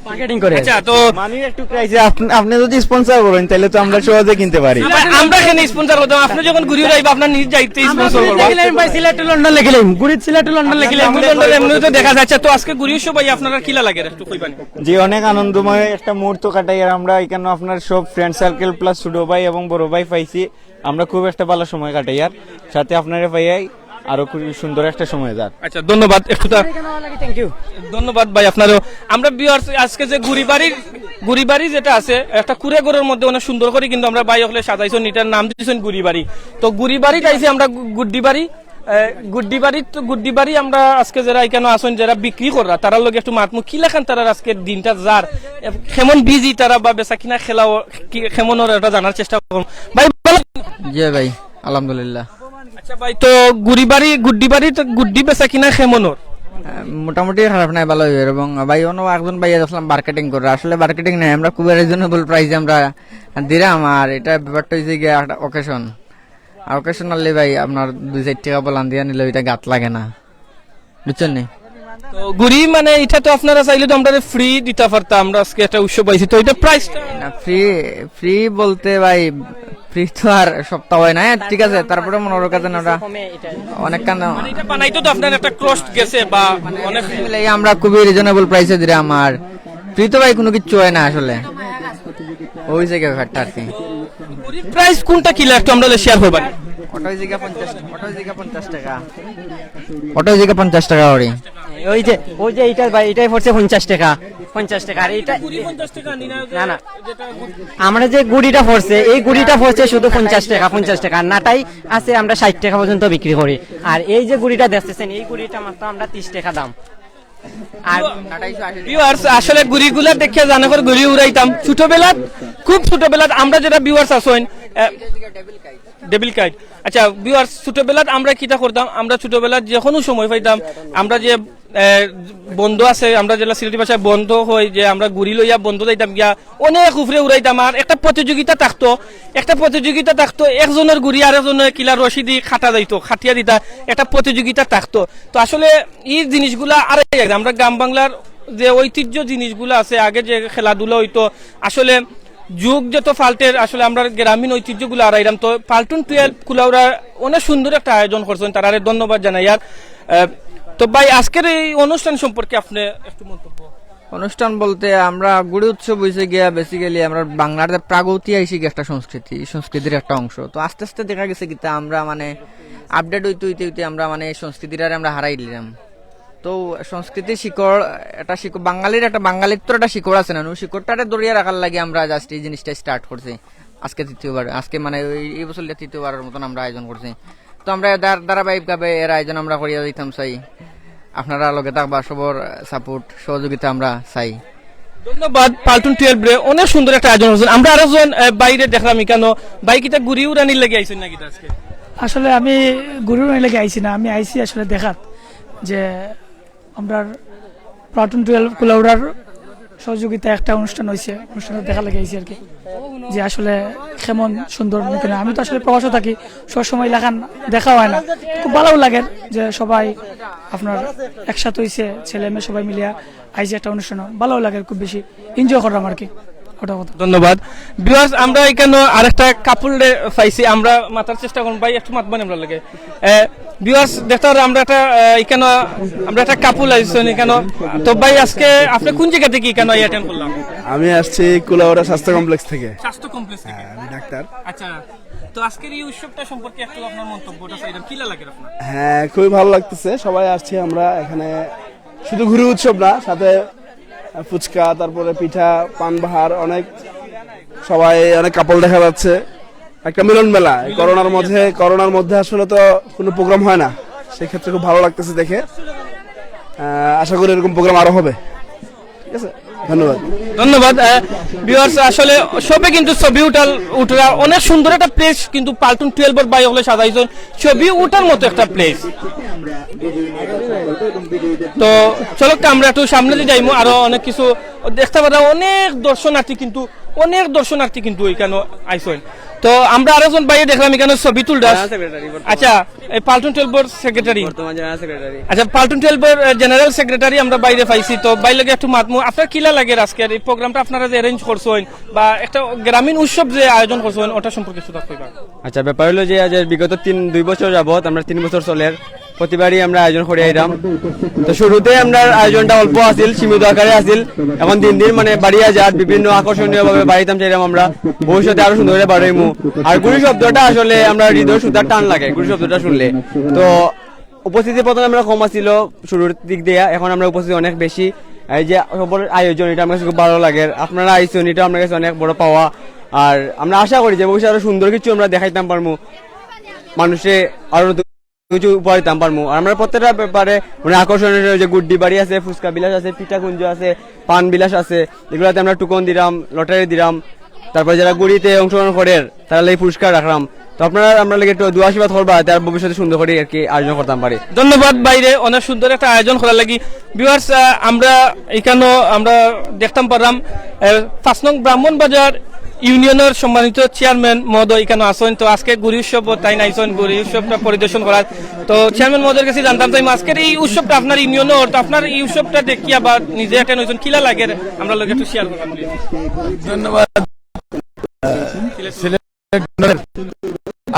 মার্কেটিং করে। আচ্ছা, তো মানি একটু ক্রাইসিস, আপনি, আপনি যদি স্পন্সর করেন, তাহলে তো আমরা সহজে কিনতে পারি। আমরা, আমরা কেন স্পন্সর করতাম? আপনি যখন গুড়ি উড়াইবা, আপনার নিজ দায়িত্বে স্পন্সর করবা। গেলাম ভাই, সিলেট টু লন্ডন লেখিলাম, গুড়িত সিলেট টু লন্ডন লেখিলাম। লন্ডন এমনি তো দেখা যাচ্ছে। তো আজকে গুড়ি উৎসব ভাই আপনারা কিলা লাগে একটু কইবানি? জি, অনেক আনন্দময় একটা মুহূর্ত কাটাই। আর আমরা এখানে আপনার সব ফ্রেন্ড সার্কেল প্লাস ছোট ভাই এবং বড় ভাই পাইছি, আমরা খুব একটা ভালো সময় কাটাই। আর সাথে আপনারা পাইয়াই আরো খুব সুন্দর একটা সময় যার। আচ্ছা, ধন্যবাদ। একটু তা- থ্যাংক ইউ। ধন্যবাদ ভাই আপনারও। আমরা ভিউয়ার্স, আজকে যে গুড়িবাড়ির গুড়িবাড়ি যেটা আছে, একটা কুড়ে ঘরর মধ্যে অনেক সুন্দর করি কিন্তু আমরা ভাই অকলে সাজাইছইন, এটার নাম দিছইন গুড়িবাড়ি। তো গুড়িবাড়িত আইছি আমরা গু- গুড্ডিবাড়ি, এ, গুড্ডিবাড়ি তো গুড্ডিবাড়ি আমরা আজকে যারা এখানো আছইন, যারা বিক্রি কররা, তারার লগে একটু মাতমু, কিলাখান তারার আজকের দিনটা যার, এ, কেমন বিজি তারা বা বেচা কিনা খেলাও কি কেমন ওরা, এটা জানার চেষ্টা করমু। ভাই ভালো? জি ভাই, আলহামদুলিল্লাহ। আচ্ছা ভাই, তো গুড়িবাড়ি গুড্ডিবাড়ি তো গুড্ডি বেচা কিনা কেমন ওর? আহ, মোটামুটি খারাপ নাই, ভালোই। এবং ভাই, অন্য একজন ভাই দেখলাম মার্কেটিং করে, আসলে মার্কেটিং নাই, আমরা খুবই রিজনেবল প্রাইসে আমরা দিলাম। আর এটা ব্যাপারটা হইছে গিয়া একটা অকেশন, আর অকেশনালি ভাই আপনার দুই চার টেকা বলান দিয়া নিলে ওইটা গাত লাগে না, বুঝছেন নি? তো গুড়ি মানে এটা তো আপনারা চাইলে তো আমরা ফ্রি দিতে পারতাম, আমরা আজকে একটা উৎসব পাইছি, তো এটা প্রাইসটা না, ফ্রি, ফ্রি বলতে ভাই, ফ্রি তো আর সপ্তাহ হয় না। হ্যাঁ, ঠিক আছে, তারপরে মনে করো কাছে ওটা অনেক কান এটা বানাইতে তো আপনার একটা কষ্ট গেছে বা অনেক মিলাই আমরা খুবই রিজনেবল প্রাইসে দিলাম। আর ফ্রি তো ভাই কোনো কিচ্ছু হয় না আসলে, ওই যে ব্যাপারটা আর কি। গুড়ির প্রাইস কোনটা কিলা একটু আমরা শেয়ার করবেন? ওটা ওই জায়গা পঞ্চাশ, ওটা ওই জায়গা পঞ্চাশ টাকা, ওটা ওই জায়গা পঞ্চাশ টাকা ওরে। ওই যে ওই যে এইটা ভাই, এটাই পড়ছে পঞ্চাশ টাকা। পঞ্চাশ টাকা। আর এইটা না, না, আমরা যে গুড়িটা পড়ছে, এই গুড়িটা পড়ছে শুধু পঞ্চাশ টাকা। পঞ্চাশ টাকা। আর নাটাই আছে, আমরা ষাট টাকা পর্যন্ত বিক্রি করি। আর এই যে গুড়িটা দেখতেছেন, এই গুড়িটা মাত্র আমরা তিরিশ টাকা দাম। আর ভিউয়ার্স, আসলে গুড়িগুলা দেখে জানা করে গুড়ি উড়াইতাম ছোটবেলাত, খুব ছোটবেলাত আমরা যেটা ভিউয়ার্স আছইন, ডেবিল কাইট। আচ্ছা ভিউয়ার্স, ছোটবেলাত আমরা কিতা করতাম, আমরা ছোটবেলাত যে কোনো সময় পাইতাম, আমরা যে এ, বন্ধ আছে, আমরা যেটা সিলেটি ভাষায় বন্ধ হয়, যে আমরা গুড়ি লইয়া বন্ধ যাইতাম গিয়া, অনেক উপরে উড়াইতাম। আর একটা প্রতিযোগিতা থাকতো, একটা প্রতিযোগিতা থাকতো, একজনের গুড়ি আরেকজনে কিলা রশি দি কাটা যাইতো, কাটিয়া দিতা, একটা প্রতিযোগিতা থাকতো। তো আসলে এই জিনিসগুলা আর আমরা গ্রাম বাংলার যে ঐতিহ্য জিনিসগুলা আছে, আগে যে খেলাধুলা হইতো, আসলে যুগ যত পাল্টের, আসলে আমরা গ্রামীণ ঐতিহ্যগুলা আরাইরাম। তো পাল্টুন টুয়েলভ কুলাউড়া অনেক সুন্দর একটা আয়োজন করছইন, তারারে ধন্যবাদ জানাই। আর আহ, তো ভাই, আজকের এই অনুষ্ঠান সম্পর্কে আপনি একটু মন্তব্য? অনুষ্ঠান বলতে আমরা গুড়ি উৎসব হইছে গিয়া বেসিক্যালি আমরা বাংলার যে প্রাগৈতিহাসিক একটা সংস্কৃতি, এই সংস্কৃতির একটা অংশ। তো আস্তে আস্তে দেখা গেছে কিতা আমরা মানে আপডেট হইতে হইতে হইতে আমরা মানে এই সংস্কৃতিটারে আমরা হারাই দিলাম। তো সংস্কৃতির শিকড়, একটা শিকড়, বাঙালির একটা, বাঙালিত্বর একটা শিকড় আছে না, ওই শিকড়টারে ধরিয়া রাখার লাগি আমরা জাস্ট এই জিনিসটা স্টার্ট করছি আজকে তৃতীয়বার। আজকে মানে ওই এই বছর তৃতীয়বারের মতন আমরা আয়োজন করছি। তো আমরা ধার- ধারাবাহিকভাবে এর আয়োজন আমরা করিয়া দিতাম চাই। আপনারা লগে থাকবা, সবর সাপোর্ট সহযোগিতা আমরা চাই। ধন্যবাদ পাল্টুন টুয়েলভ রে, অনেক সুন্দর একটা আয়োজন করছইন। আমরা আরো জন আহ, বাইরে দেখলাম এখানো, ভাই কিতা গুড়ি উড়ানির লাগি আইছইন নাকি আজকে? আসলে আমি গুড়ি উড়ানির লাগি আইছি না, আমি আইছি আসলে দেখাত যে আমরার পাল্টুন টুয়েলভ কুলাউড়ার সহযোগিতায় একটা অনুষ্ঠান হইছে, অনুষ্ঠানটা দেখার লাগি আইছি আর কি, যে আসলে কেমন সুন্দর। আমি তো আসলে প্রবাসে থাকি, সবসময় লাখান দেখা হয় না। খুব ভালো লাগে যে সবাই আপনার একসাথে হইছে, ছেলে মেয়ে সবাই মিলিয়া আইছে একটা অনুষ্ঠান, ভালো লাগে, খুব বেশি এনজয় করলাম আর কি, ওটা কথা। ধন্যবাদ। ভিউয়ার্স, আমরা এখানো আরেকটা কাপল পাইছি, আমরা মাতার চেষ্টা করমু। ভাই একটু মাতবেন আমরার লগে। ভিউয়ার্স, দেখতে পারো আমরা একটা আহ, এখানো আমরা একটা কাপল আইছইন এখানো। তো ভাই, আজকে আপনি কোন জায়গা থেকে এখানো অ্যাটেন্ড করলাম? আমি আসছি কুলাউড়া স্বাস্থ্য কমপ্লেক্স থেকে। স্বাস্থ্য কমপ্লেক্স থেকে। আমি ডাক্তার। আচ্ছা, তো আজকের এই উৎসবটা সম্পর্কে একটু আপনার মন্তব্যটা চাইলাম, কিলা লাগে আপনার? হ্যাঁ, খুবই ভালো লাগতেছে। সবাই আসছি আমরা এখানে, শুধু গুড়ি উৎসব না, সাথে ফুচকা, তারপরে পিঠা, পান বাহার, অনেক, সবাই, অনেক কাপল দেখা যাচ্ছে। একটা মিলন মেলা। এই করোনার মধ্যে, করোনার মধ্যে আসলে তো কোনো প্রোগ্রাম হয় না, সেক্ষেত্রে খুব ভালো লাগতেছে দেখে। আহ, আশা করি এরকম প্রোগ্রাম আরো হবে। ঠিক আছে, ধন্যবাদ। ধন্যবাদ। ভিউয়ার্স, আসলে সবে কিন্তু ছবি উঠাল উঠরা অনেক সুন্দর একটা প্লেস, কিন্তু পাল্টুন টুয়েলভর ভাই অকলে সাজাইছইন ছবি উঠার মতো একটা প্লেস। তো চলো, আমরা একটু সামনে দিয়ে যাইমু, আরো অনেক কিছু দেখতে পারা। অনেক দর্শনার্থী কিন্তু, অনেক দর্শনার্থী কিন্তু এখানো আইছইন। তো আমরা আরেকজন ভাইয়ে দেখলাম এখানো ছবি তুলরা। আচ্ছা, এই পাল্টুন টুয়েলভর সেক্রেটারি। বর্তমান জেনারেল সেক্রেটারি। আচ্ছা, পাল্টুন টুয়েলভর জেনারেল সেক্রেটারি আমরা বাইরে পাইছি। তো ভাইর লগে একটু মাতমু, আপনার কিলা লাগে আজকের এই প্রোগ্রামটা আপনারা যে অ্যারেঞ্জ করছইন বা একটা গ্রামীণ উৎসব যে আয়োজন করছইন, ওটা সম্পর্কে কিছু কইবা? আচ্ছা, ব্যাপার হলো যে আজ বিগত তিন দুই বছর যাবত, আমরা তিন বছর চলের, প্রতিবারই আমরা আয়োজন করে আইরাম। তো শুরুতে আমরা আয়োজনটা অল্প আছিল, সীমিত আকারে আছিল। এখন দিন দিন মানে বাড়িয়া যার, বিভিন্ন আকর্ষণীয় ভাবে বাড়িতাম চাইরাম আমরা। ভবিষ্যতে আরো সুন্দর করে বাড়াইমু। আর গুড়ি শব্দটা আসলে আমরা হৃদয় সুতার টান লাগে গুড়ি শব্দটা শুনলে। তো উপস্থিতি প্রথমে আমরা কম আছিল শুরুর দিক দিয়া, এখন আমরা উপস্থিতি অনেক বেশি। এই যে সবর আয়োজন, এটা আমার কাছে খুব ভালো লাগে। আপনারা আইছেন, এটা আমার কাছে অনেক বড় পাওয়া। আর আমরা আশা করি যে ভবিষ্যতে আরো সুন্দর কিছু আমরা দেখাইতাম পারমু, মানুষে আরো নতুন কিছু উপহার দিতাম পারমু। আর আমরা প্রত্যেকটা ব্যাপারে মানে আকর্ষণীয় যে গুড্ডি বাড়ি আছে, ফুচকা বিলাস আছে, পিঠা কুঞ্জ আছে, পান বিলাস আছে, এগুলাতে আমরা টুকন দিলাম, লটারি দিলাম। তারপরে যারা গুড়িতে অংশগ্রহণ করের, তারা লাগি পুরস্কার রাখলাম। তো আপনারা আমরা লাগি একটু দোয়া আশীর্বাদ করবা, যাতে আর ভবিষ্যতে সুন্দর করি আর কি আয়োজন করতাম পারি। ধন্যবাদ ভাইরে, অনেক সুন্দর একটা আয়োজন করার লাগি। ভিউয়ার্স, আমরা এখানো আমরা দেখতাম পারলাম, আহ, পাঁচ নং ব্রাহ্মণবাজার ইউনিয়নের সম্মানিত চেয়ারম্যান মহোদয় এখানো আছেন। তো আজকে গুড়ি উৎসব তাইন আইছেন গুড়ি উৎসবটা পরিদর্শন করার। তো চেয়ারম্যান মহোদয়ের কাছে জানতাম চাই, আজকের এই উৎসবটা আপনার ইউনিয়নের, তো আপনার এই উৎসবটা দেখিয়া বা নিজে একটা নতুন কিলা লাগে, আমরা লগে একটু শেয়ার করবেন, প্লিজ। ধন্যবাদ। সিলেট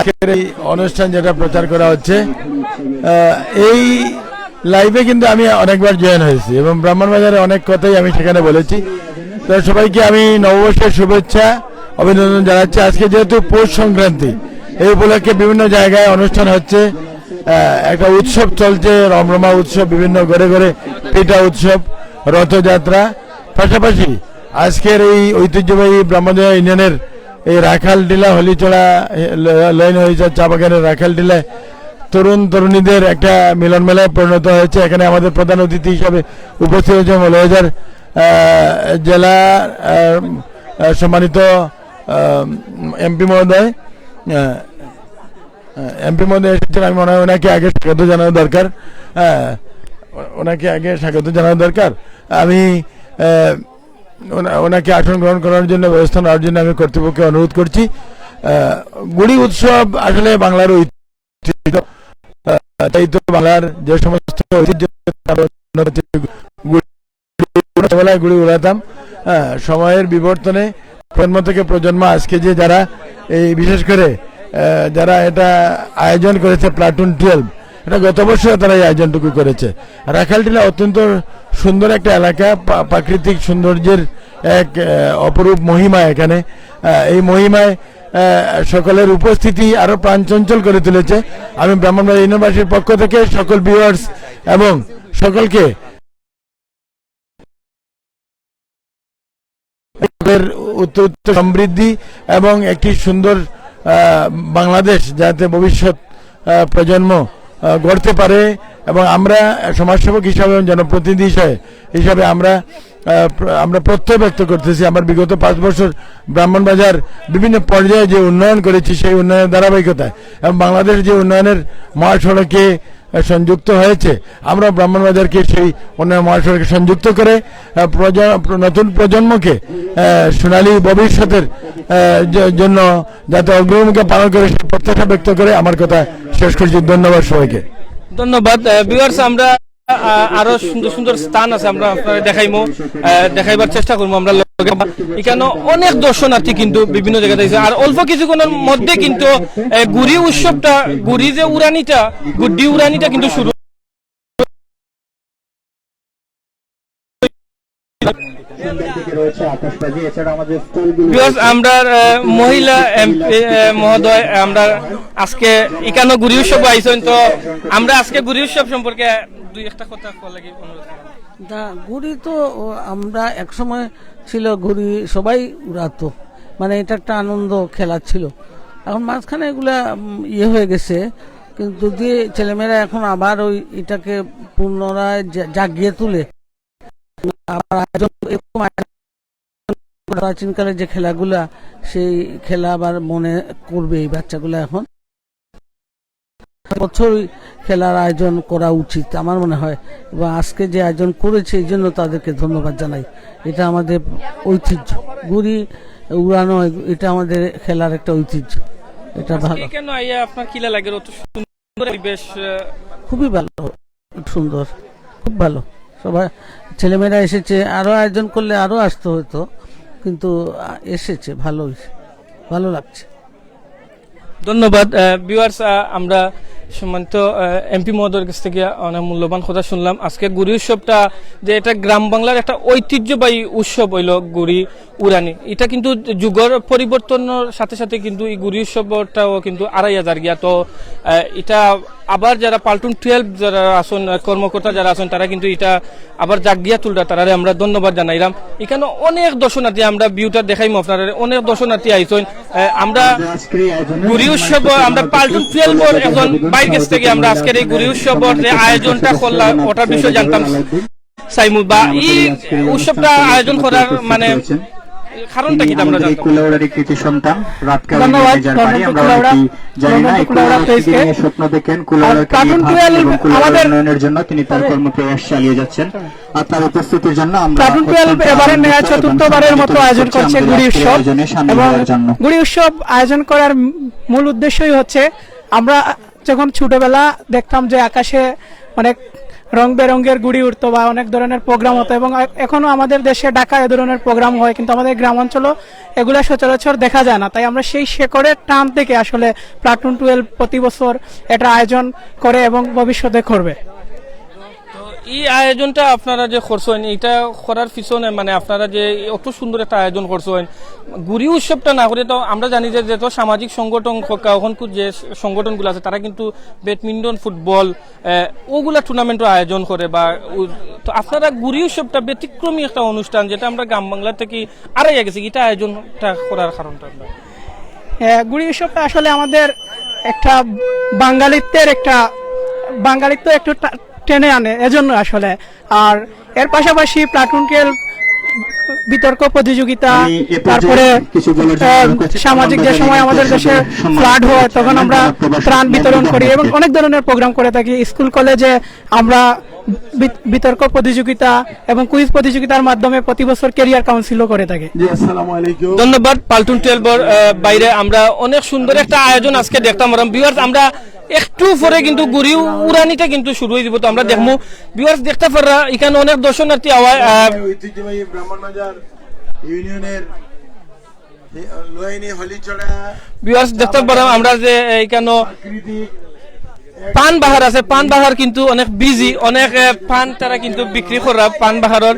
আজকের এই অনুষ্ঠান যেটা প্রচার করা হচ্ছে, আহ, এই লাইভে কিন্তু আমি অনেকবার জয়েন হয়েছি এবং ব্রাহ্মণবাজারে অনেক কথাই আমি সেখানে বলেছি। তো সবাইকে আমি নববর্ষের শুভেচ্ছা, অভিনন্দন জানাচ্ছি। আজকে যেহেতু পৌষ সংক্রান্তি, এই উপলক্ষে বিভিন্ন জায়গায় অনুষ্ঠান হচ্ছে, আহ, একটা উৎসব চলছে, রমরমা উৎসব, বিভিন্ন ঘরে ঘরে পিঠা উৎসব, রথযাত্রা। পাশাপাশি আজকের এই ঐতিহ্যবাহী ব্রাহ্মণবাজার ইউনিয়নের এই রাখাল টিলা, হলিচড়া, এ, ল-, লাইন হয়েছে চা বাগানের রাখাল টিলায় তরুণ তরুণীদের একটা মিলন মেলায় পরিণত হয়েছে। এখানে আমাদের প্রধান অতিথি হিসাবে উপস্থিত হয়েছে মৌলভীবাজার, আহ, জেলা, আহ, আহ, সম্মানিত, আহ, এমপি মহোদয়। আহ, আহ, এমপি মহোদয় এসেছেন, আমি মনে হয় ওনাকে আগে স্বাগত জানানো দরকার। হ্যাঁ, ও-, ওনাকে আগে স্বাগত জানানো দরকার। আমি, আহ, ওনা-, ওনাকে আসন গ্রহণ করার জন্য ব্যবস্থা নেওয়ার জন্য আমি কর্তৃপক্ষকে অনুরোধ করছি। আহ, গুড়ি উৎসব আসলে বাংলার ঐতিহ্য, আহ, তাই তো বাংলার যে সমস্ত ঐতিহ্য, তার অন্যতম গুড়ি, ছোটবেলায় গুড়ি উড়াতাম। হ্যাঁ, সময়ের বিবর্তনে প্রজন্ম থেকে প্রজন্ম আজকে যে যারা এই বিশেষ করে, আহ, যারা এটা আয়োজন করেছে প্লাটুন টুয়েলভ, এটা গত বছর তারা এই আয়োজনটুকু করেছে। রাখালটিলা অত্যন্ত সুন্দর একটা এলাকা, পা-, প্রাকৃতিক সৌন্দর্যের এক, আহ, অপরূপ মহিমা এখানে। আহ, এই মহিমায়, আহ, সকলের উপস্থিতি আরো প্রাণ চঞ্চল করে তুলেছে। আমি ব্রাহ্মণবাড়িয়া ইউনিয়নবাসীর পক্ষ থেকে সকল ভিউয়ার্স এবং সকলকে এর উত্তর উত্তর সমৃদ্ধি এবং একটি সুন্দর, আহ, বাংলাদেশ যাতে ভবিষ্যৎ, আহ, প্রজন্ম, আহ, গড়তে পারে। এবং আমরা সমাজসেবক হিসাবে এবং জনপ্রতিনিধি হিসাবে, হিসাবে আমরা, আহ, প্র-, আমরা প্রত্যয় ব্যক্ত করতেছি। আমরা বিগত পাঁচ বছর ব্রাহ্মণবাজার বিভিন্ন পর্যায়ে যে উন্নয়ন করেছি, সেই উন্নয়নের ধারাবাহিকতায় এবং বাংলাদেশ যে উন্নয়নের মহাসড়কে আহ, সংযুক্ত হয়েছে। আমরা ব্রাহ্মণবাজারকে সেই উন্নয়ন মহাসড়কে সংযুক্ত করে, আহ, প্রজ-, প্র-, নতুন প্রজন্মকে, আহ, সোনালী ভবিষ্যতের, আহ, জ-, জন্য যাতে অগ্রভূমিকা পালন করে, সেই প্রত্যাশা ব্যক্ত করে আমার কথা শেষ করছি। ধন্যবাদ সবাইকে। ধন্যবাদ। আহ, ভিউয়ার্স, আমরা, আহ, আরো সুন্দর সুন্দর স্থান আছে, আমরা আপনারে দেখাইমু, আহ, দেখাইবার চেষ্টা করমু আমরা। লগে এখানো অনেক দর্শনার্থী কিন্তু বিভিন্ন জায়গা থেকে, আর অল্প কিছুক্ষণের মধ্যে কিন্তু, আহ, গুড়ি উৎসবটা, গুড়ি যে উড়ানিটা, গুড্ডি উড়ানিটা কিন্তু শুরু। ভিউয়ার্স, আমরা, আহ, মহিলা এমপি, আহ, মহোদয়, আমরা আজকে এখানো গুড়ি উৎসব আইছেন, তো আমরা আজকে গুড়ি উৎসব সম্পর্কে দুই একটা কথা কওয়ার লাগি অনুরোধ করব। দা, গুড়ি তো, ও, আমরা একসময় ছিল গুড়ি, সবাই উড়াতো, মানে এটা একটা আনন্দ খেলা ছিল। এখন মাঝখানে এগুলা, উম, ইয়ে হয়ে গেছে, কিন্তু যদি ছেলেমেয়েরা এখন আবার ওই এটাকে পুনরায় জা-, জাগিয়ে তুলে, আবার আয়োজন, এরকম আয়োজন, প্রাচীনকালে যে খেলাগুলা, সেই খেলা আবার মনে করবে এই বাচ্চাগুলা এখন। বছরই খেলার আয়োজন করা উচিত আমার মনে হয়, এবং আজকে যে আয়োজন করেছে এই জন্য তাদেরকে ধন্যবাদ জানাই। এটা আমাদের ঐতিহ্য, গুড়ি উড়ানো, এটা আমাদের খেলার একটা ঐতিহ্য। এটা ভালো। এখানে আইয়া আপনার কিলা লাগে? অত সুন্দর পরিবেশ, আহ, খুবই ভালো, সুন্দর, খুব ভালো। সবাই, ছেলেমেয়েরা এসেছে, আরো আয়োজন করলে আরো আসতে হতো, কিন্তু, আহ, এসেছে, ভালোই, ভালো লাগছে। ধন্যবাদ। আহ, ভিউয়ার্স, আহ, আমরা সম্মানিত, আহ, এমপি মহোদয়ের কাছ থেকে অনেক মূল্যবান কথা শুনলাম। আজকে গুড়ি উৎসবটা যে এটা গ্রাম বাংলার একটা ঐতিহ্যবাহী উৎসব হইল গুড়ি উড়ানি, এটা কিন্তু যুগর পরিবর্তনের সাথে সাথে কিন্তু এই গুড়ি উৎসবটাও কিন্তু আড়াইয়া যার গিয়া। তো, আহ, এটা আবার যারা পাল্টুন টুয়েলভ যারা আছইন, আহ, কর্মকর্তা যারা আছইন, তারা কিন্তু ইটা আবার জাগিয়া তুলরা, তারারে আমরা ধন্যবাদ জানাইরাম। ইখানো অনেক দর্শনার্থী, আমরা ভিউটা দেখাইমু আপনারারে, অনেক দর্শনার্থী আইছইন। আহ, আমরা ঘুড়ি উৎসব, আমরা পাল্টুন টুয়েলভর একজন ভাইর গেছ থাকি আমরা আজকের এই ঘুড়ি উৎসবর যে আয়োজনটা করলা, ওটার বিষয়ে জানতাম চাইমু, বা এই উৎসবটা আয়োজন করার মানে কারণটা কি আমরা জানতাম? কুলাউড়ারই কৃতি সন্তান, রাত কাহিনী ধন্যবাদ, নিজের বাড়ি। আমরা কুলাউড়া, অনেকেই জানি না, এই কুলাউড়া কুলাউড়া পেজকে। স্বপ্ন দেখেন, আর কুলাউড়ার কার্যক্রম টুয়েলভ এবং কুলাউড়ার আমাদের উন্নয়নের জন্য তিনি তার কর্মপ্রয়াস চালিয়ে যাচ্ছেন। আর তার উপস্থিতির জন্য আমরা প্লাটুন টুয়েলভ অত্যন্ত এবারে আনন্দিত নেয়া এবং চতুর্থ বারের মতো সম্মানিত আয়োজন করছি করছে আমাদের ঘুড়ি আজকের উৎসব আয়োজনে সামিল এবং হওয়ার জন্য। ঘুড়ি উৎসব আয়োজন করার মূল উদ্দেশ্যই হচ্ছে আমরা যখন ছোটবেলা দেখতাম যে আকাশে অনেক রং বেরঙের ঘুড়ি উড়তো বা অনেক ধরনের প্রোগ্রাম হতো, এবং এ-, এখনো আমাদের দেশে ঢাকা এ ধরনের প্রোগ্রাম হয়, কিন্তু আমাদের গ্রামাঞ্চলও এগুলা সচরাচর দেখা যায় না। তাই আমরা সেই শেকড়ের টান থেকে আসলে প্লাটুন টুয়েলভ প্রতি বছর এটা আয়োজন করে এবং ভবিষ্যতে করবে। তো এই আয়োজনটা আপনারা যে করছইন, এটা করার পিছনে মানে আপনারা যে অত সুন্দর একটা আয়োজন করছইন, ঘুড়ি উৎসবটা না করে তো আমরা জানি যে যত সামাজিক সংগঠন হোক, এখন যে সংগঠনগুলো আছে তারা কিন্তু ব্যাডমিন্টন, ফুটবল, আহ, ওগুলা টুর্নামেন্টও আয়োজন করে বা উ-, তো আপনারা ঘুড়ি উৎসবটা ব্যতিক্রমী একটা অনুষ্ঠান, যেটা আমরা গ্রাম বাংলা থেকে আড়াইয়া গেছি, এটা আয়োজনটা করার কারণটা আমরা আহ, ঘুড়ি উৎসবটা আসলে আমাদের একটা বাঙালিত্বের একটা, বাঙালিত্ব একটু টা-, টেনে আনে, এজন্য আসলে। আর এর পাশাপাশি প্লাটুন টুয়েলভ বিতর্ক প্রতিযোগিতা, আমি এ পর্যায়ে তারপরে কিছু বলার জন্য আহ, অনুরোধ করছি। সামাজিক যে সময় আমাদের দেশে ফ্লাড হয়, তখন আমরা ত্রাণ বিতরণ করি এবং অনেক ধরনের প্রোগ্রাম করে থাকি। স্কুল কলেজে আমরা বিত-, বিতর্ক প্রতিযোগিতা এবং কুইজ প্রতিযোগিতার মাধ্যমে প্রতি বছর ক্যারিয়ার কাউন্সিলও করে থাকে। জি, আসসালামু আলাইকুম। ধন্যবাদ। পাল্টুন টুয়েলভর, আহ, বাইরে আমরা অনেক সুন্দর একটা আয়োজন আজকে দেখতাম পারলাম। ভিউয়ার্স, আমরা একটু পরে কিন্তু ঘুড়ি উড়ানিটা কিন্তু শুরু হয়ে দিব, তো আমরা দেখমু। ভিউয়ার্স, দেখতা পাররা এখানো অনেক দর্শনার্থী আওয়ায়, আহ, ঐতিহ্যবাহী ব্রাহ্মণবাজার ইউনিয়নের লোয়াইনি হলিছড়া ভিউয়ার্স, দেখতা পারলাম আমরা যে, এ, এখানো প্রাকৃতিক পান বাহার আছে, পান বাহার কিন্তু অনেক বিজি, অনেক, এ, পান তারা কিন্তু বিক্রি করা পান বাহারর।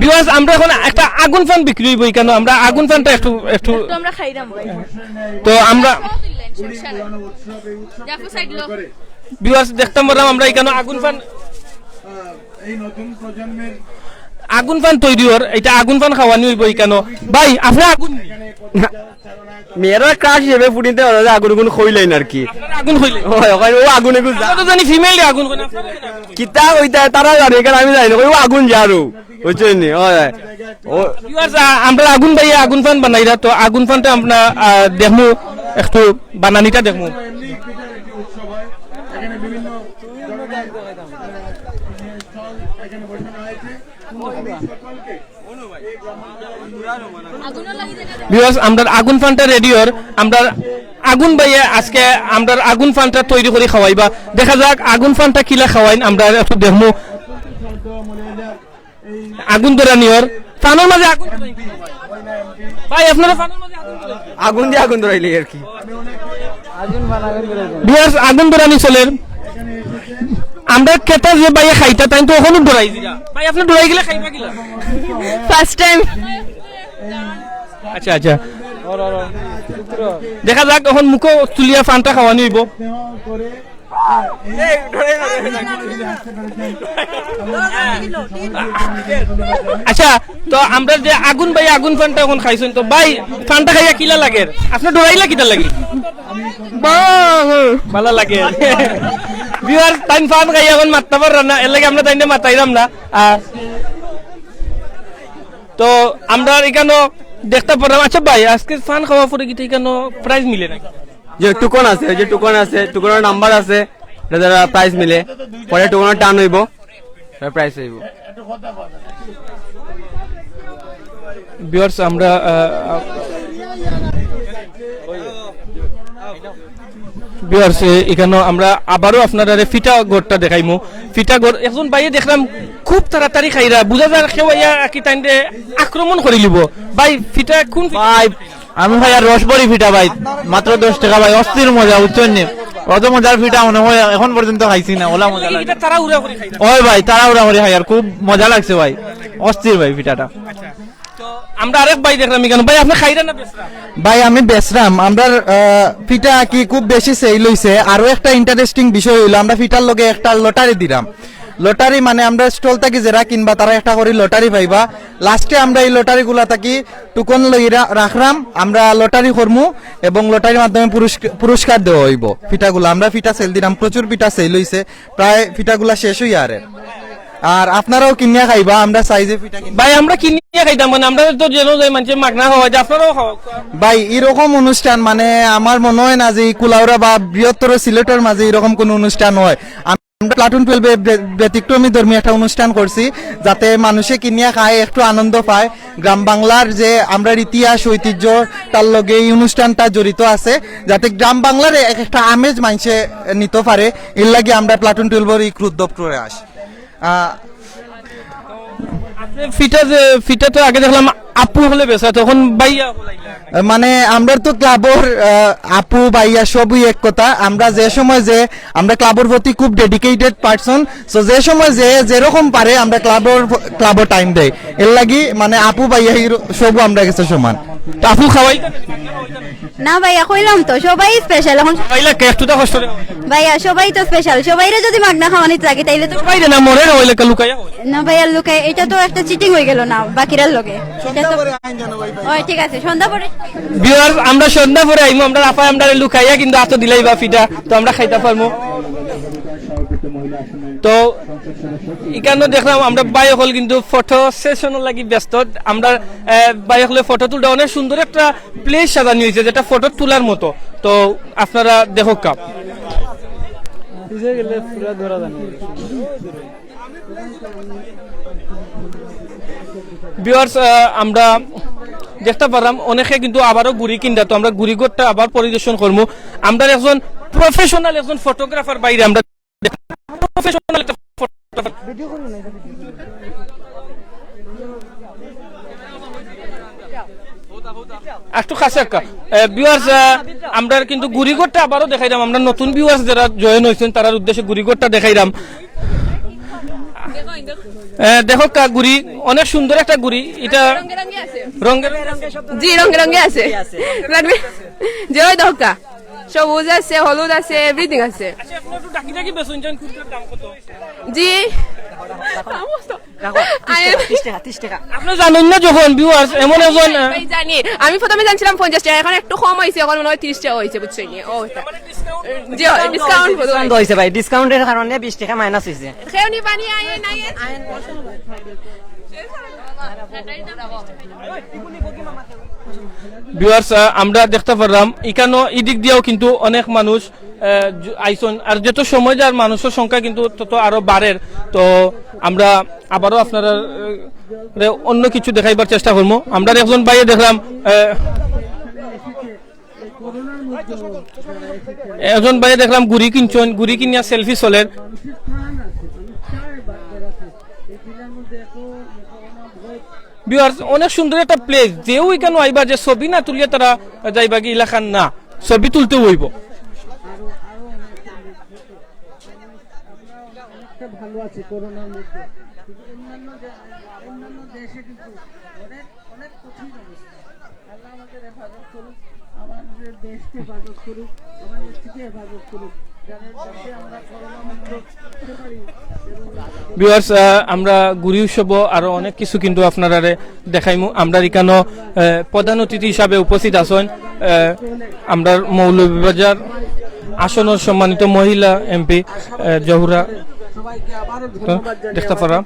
ভিউয়ার্স, আমরা এখন একটা আগুন পান বিক্রি হইব এখানো, আমরা আগুন পানটা একটু, একটু তো আমরা খাইলাম ভাই। তো আমরা দেখো সাইড লো। ভিউয়ার্স, দেখতাম পারলাম আমরা এখানো আগুন পান এই নতুন প্রজন্মের আগুন পান তৈরি হর, এটা আগুন পান খাওয়ানি হইব এখানো। ভাই, আপনার আগুন নি? মেয়েরা ক্রাশ হিসেবে ফুটিতে পারে যে আগুন আগুন খইলেন আর কি। আপনারা আগুন খইলেন? হয়, হয়, ও আগুন এগুন যা- আমরা তো জানি ফিমেল আগুন খইলেন। কিতা কইতা তারা জানে, কারণ আমি জানি না, কই ও আগুন যারও, বুঝছেন নি? হয়, হয়। ও ভিউয়ার্স, আ, আমরা আগুন বাইয়া আগুন পান বানাইরা, তো আগুন পানটা আমরা, আ, দেখমু, একটু বানানিটা দেখমু। এমনি পিঠার একটি উৎসব হয়, এখানে বিভিন্ন ধরনের, আহ, স্টল এখানে বসানো হয়েছে। আমি সকলকে ভিউয়ার্স, আমরার আগুন পানটা রেডি হর, আমরার আগুন বাইয়ে আজকে আমরার আগুন পানটা তৈরি করি খাওয়াইবা। দেখা যাক আগুন পানটা কিলা খাওয়াইন, আমরা একটু দেখমু। আগুন ধরানি হর, পানর মাঝে আগুন। ভাই, আপনারা পানর মাঝে আগুন ধরাইন। আগুন দিয়ে আগুন ধরাইলি আর কি। ভিউয়ার্স, আগুন ধরানি চলের। আমরা কেটা যে বাইয়ে খাইতা, তাই তো ওখানে ডরাই দিলা। ভাই, আপনি ডরাই গেলে খাইবা কিলা? First time. আচ্ছা, আচ্ছা। দেখা যাক, এখন মুখো তুলিয়া পানটা খাওয়ানি হইব। আচ্ছা, তো আমরা যে আগুন বাইয়ে আগুন পানটা এখন খাইছইন, তো ভাই, পানটা খাইয়া কিলা লাগের? আপনি ডরাইলা কিতা লাগি? ভালা লাগে। ভিউয়ার্স, তাইন পান খাইয়া এখন মাততা পাররা না, এর লাগি আমরা তাইনরে মাতাইলাম না। আহ, তো আমরা এখানো দেখতা পারলাম। আচ্ছা ভাই, আজকে পান খাওয়া পরে কি এখানো প্রাইজ মিলে নাকি? যে টোকন আছে, ওই যে টোকন আছে, টোকনের নাম্বার আছে, এটা দ্বারা প্রাইজ মিলে, পরে টোকনের টান হইব, তারপরে প্রাইজ হইব। ভিউয়ার্স, আমরা, আহ, আহ, ভিউয়ার্স, এ, এখানো আমরা আবারও আপনারারে ফিটা ঘরটা দেখাইমু। ফিটা ঘর, একজন ভাইয়ে দেখলাম খুব তাড়াতাড়ি খাইরা, বুঝা যার কেউ আইয়া কি তাইনরে আক্রমণ করি লিব। ভাই, ফিটা কোন ফিটা? ভাই, আমি খাই আর রসবরি ফিটা ভাই, মাত্র দশ টাকা ভাই, অস্থির মজা, বুঝছেন নি? অত মজার ফিটা মনে হয় এখন পর্যন্ত খাইছি না, ওলা মজা লাগে। এটা তাড়াহুড়া করি খাইরা। ওই ভাই, তাড়াহুড়া করি খাই আর খুব মজা লাগছে ভাই, অস্থির ভাই ফিটাটা। তো আমরা আরেক ভাই দেখলাম ইখানো। ভাই, আপনে খাইরা না বেচরা? ভাই, আমি বেচরাম। আমরার, আহ, ফিটা কি খুব বেশি সেল অইছে। আরো একটা ইন্টারেস্টিং বিষয় অইলো, আমরা ফিটার লগে একটা লটারি দিরাম। লটারি মানে আমরা স্টল থাকি যেরা কিনবা, তারা একটা করি লটারি পাইবা। লাস্টে আমরা এই লটারিগুলা থাকি টুকন লই রা-, রাখরাম, আমরা লটারি করমু এবং লটারির মাধ্যমে পুরস্ক-, পুরস্কার দেওয়া অইবো। ফিটাগুলা, আমরা ফিটা সেল দিরাম, প্রচুর ফিটা সেল অইছে, প্রায় ফিটাগুলা শেষ অইয়ার। আর আপনারাও কিনিয়া খাইবা, আমরা সাইজে ফিটা কিনি। ভাই, আমরা কিনিয়া খাইতাম, মানে আমরা তো যেন যাই মানষে মাগনা খাওয়াই, যে আপনারাও খাওয়া। ভাই, এরকম অনুষ্ঠান মানে আমার মনে হয় না যে এই কুলাউড়া বা বৃহত্তর সিলেটের মাঝে এরকম কোনো অনুষ্ঠান হয়। আমরা প্লাটুন টুয়েলভে ব্য-, ব্যতিক্রমী ধর্মী একটা অনুষ্ঠান করছি, যাতে মানুষে কিনিয়া খায়, একটু আনন্দ পায়। গ্রাম বাংলার যে আমরার ইতিহাস ঐতিহ্য, তার লগে এই অনুষ্ঠানটা জড়িত আছে, যাতে গ্রাম বাংলার এক একটা আমেজ মানষে নিতে পারে। এর লাগি আমরা প্লাটুন টুয়েলভর এই ক্রুদ্ধ প্রয়াস। আহ, আপনে ফিটা যে, ফিটা তো আগে দেখলাম আপু হকলে বেচা, তখন ভাইয়া হকল আইলা। মানে, আমরা তো ক্লাবর, আহ, আপু, ভাইয়া সবই এক কথা। আমরা যে সময় যে, আমরা ক্লাবর প্রতি খুব ডেডিকেটেড পারসন। So, যে সময় যে যেরকম পারে, আমরা ক্লাবর, ক্লাবর টাইম দেই। এর লাগি, মানে, আপু, ভাইয়া, হিরো, সবও আমরা গেছে সমান। তো আপু খাওয়াইতা না? না ভাইয়া, কইলাম তো, সবাই স্পেশাল। এখন সবাই লাগে একটু তো কষ্ট রে। ভাইয়া, সবাই তো স্পেশাল। সবাইরে যদি মাগনা খাওয়ানিত লাগে, তাইলে তো সবাই রে না, মরে রে, ওই লেখা লুকাইয়া। না ভাইয়া, লুকাই, এটা তো একটা চিটিং হয়ে গেল না বাকিরার লগে। এটা তো, ওই ঠিক আছে, সন্ধ্যা পরে। ভিউয়ার, আমরা সন্ধ্যা পরে আইমু, আমরা আপায় আমরা লুকাইয়া কিন্তু আতো দিলাই বা ফিটা, তো আমরা খাইতা পারমু। তো ইখানো দেখলাম আমরা ভাই হকল কিন্তু ফটো সেশনর লাগি ব্যস্ত। আমরা, আহ, ভাই হকলে ফটো তুলতে অনেক সুন্দর একটা প্লেস সাজানি হয়েছে, যেটা ফটো তোলার মতো। তো আপনারা দেখউক্কা। ভিউয়ার্স, আহ, আমরা দেখতা পারলাম অনেকে কিন্তু আবারও ঘুড়ি কিনরা, তো আমরা ঘুড়ি ঘরটা আবার পরিদর্শন করমু। আমরা একজন প্রফেশনাল একজন ফটোগ্রাফার বাইরে আমরা প্রফেশনাল একটা ফটোগ্রাফার। একটু কাছে একটা, এ, ভিউয়ার্স, এ, আমরা কিন্তু ঘুড়ি ঘরটা আবারও দেখাইলাম। আমরা নতুন ভিউয়ার্স যারা জয়েন হইছেন, তারার উদ্দেশ্যে ঘুড়ি ঘরটা দেখাইলাম। এ, দেখউক্কা ঘুড়ি, অনেক সুন্দর একটা ঘুড়ি। এটা রঙে রঙে আছে। জি, রঙে রঙে আছে। লাগবে? যে ওই দেখউক্কা। সবুজ আছে, হলুদ আছে, এভরিথিং আছে। আচ্ছা, এখন একটু ডাকি ডাকি বেচুন, জান, কুর্তার দাম কত? জি। রাখো, ত্রিশ টাকা, ত্রিশ টাকা, ত্রিশ টাকা। আপনি জানেন না যখন ভিউয়ার্স, এমন একজন, আহ, ভাই, জানি। আমি প্রথমে জানছিলাম পঞ্চাশ টাকা, এখন একটু কম হইছে, এখন মনে হয় ত্রিশ টাকা হইছে, বুঝছেন নি? ও, জি, হয়, ডিসকাউন্ট, ডিসকাউন্ট হইছে ভাই, ডিসকাউন্টের কারণে বিশ টাকা মাইনাস হইছে। কেউ নি বানিয়ে আইয়ে নাই। ভিউয়ার্স, আহ, আমরা দেখতা পারলাম, ইখানো ইদিক দিয়াও কিন্তু অনেক মানুষ, আহ, জু-, আইছইন। আর যত সময় যার মানুষর সংখ্যা কিন্তু তত আরো বাড়ের। তো আমরা আবারও আপনারা, আহ, রে অন্য কিছু দেখাইবার চেষ্টা করমু। আমরা একজন ভাইয়ে দেখলাম, আহ, একজন ভাইয়ে দেখলাম ঘুড়ি কিনছইন, ঘুড়ি কিনিয়া সেলফি চলের। ভিউয়ার্স, অনেক সুন্দর একটা প্লেস। যেউ ইখানো আইবা যে ছবি না তুলিয়া তারা যাইবা কি, ইলাখান না, ছবি তুলতেউ অইবো। ভালো আছে করোনার মধ্যে, কিন্তু অন্যান্য দে-, অন্যান্য দেশে কিন্তু অনেক, অনেক কঠিন অবস্থা। আল্লাহ আমাদের হেফাজত করুক, আমাদের দেশকে হেফাজত করুক, আমাদের দেশকে হেফাজত করুক, যাতে আমরা করোনা মুক্ত হতে পারি। ভিউয়ার্স, আহ, আমরা ঘুড়ি উৎসব আরো অনেক কিছু কিন্তু আপনারারে দেখাইমু। আমরার ইখানো, আহ, প্রধান অতিথি হিসাবে উপস্থিত আছইন, আহ, আমরার মৌলভীবাজার আসনর সম্মানিত মহিলা এমপি, আহ, জহুরা। তো দেখতা পারলাম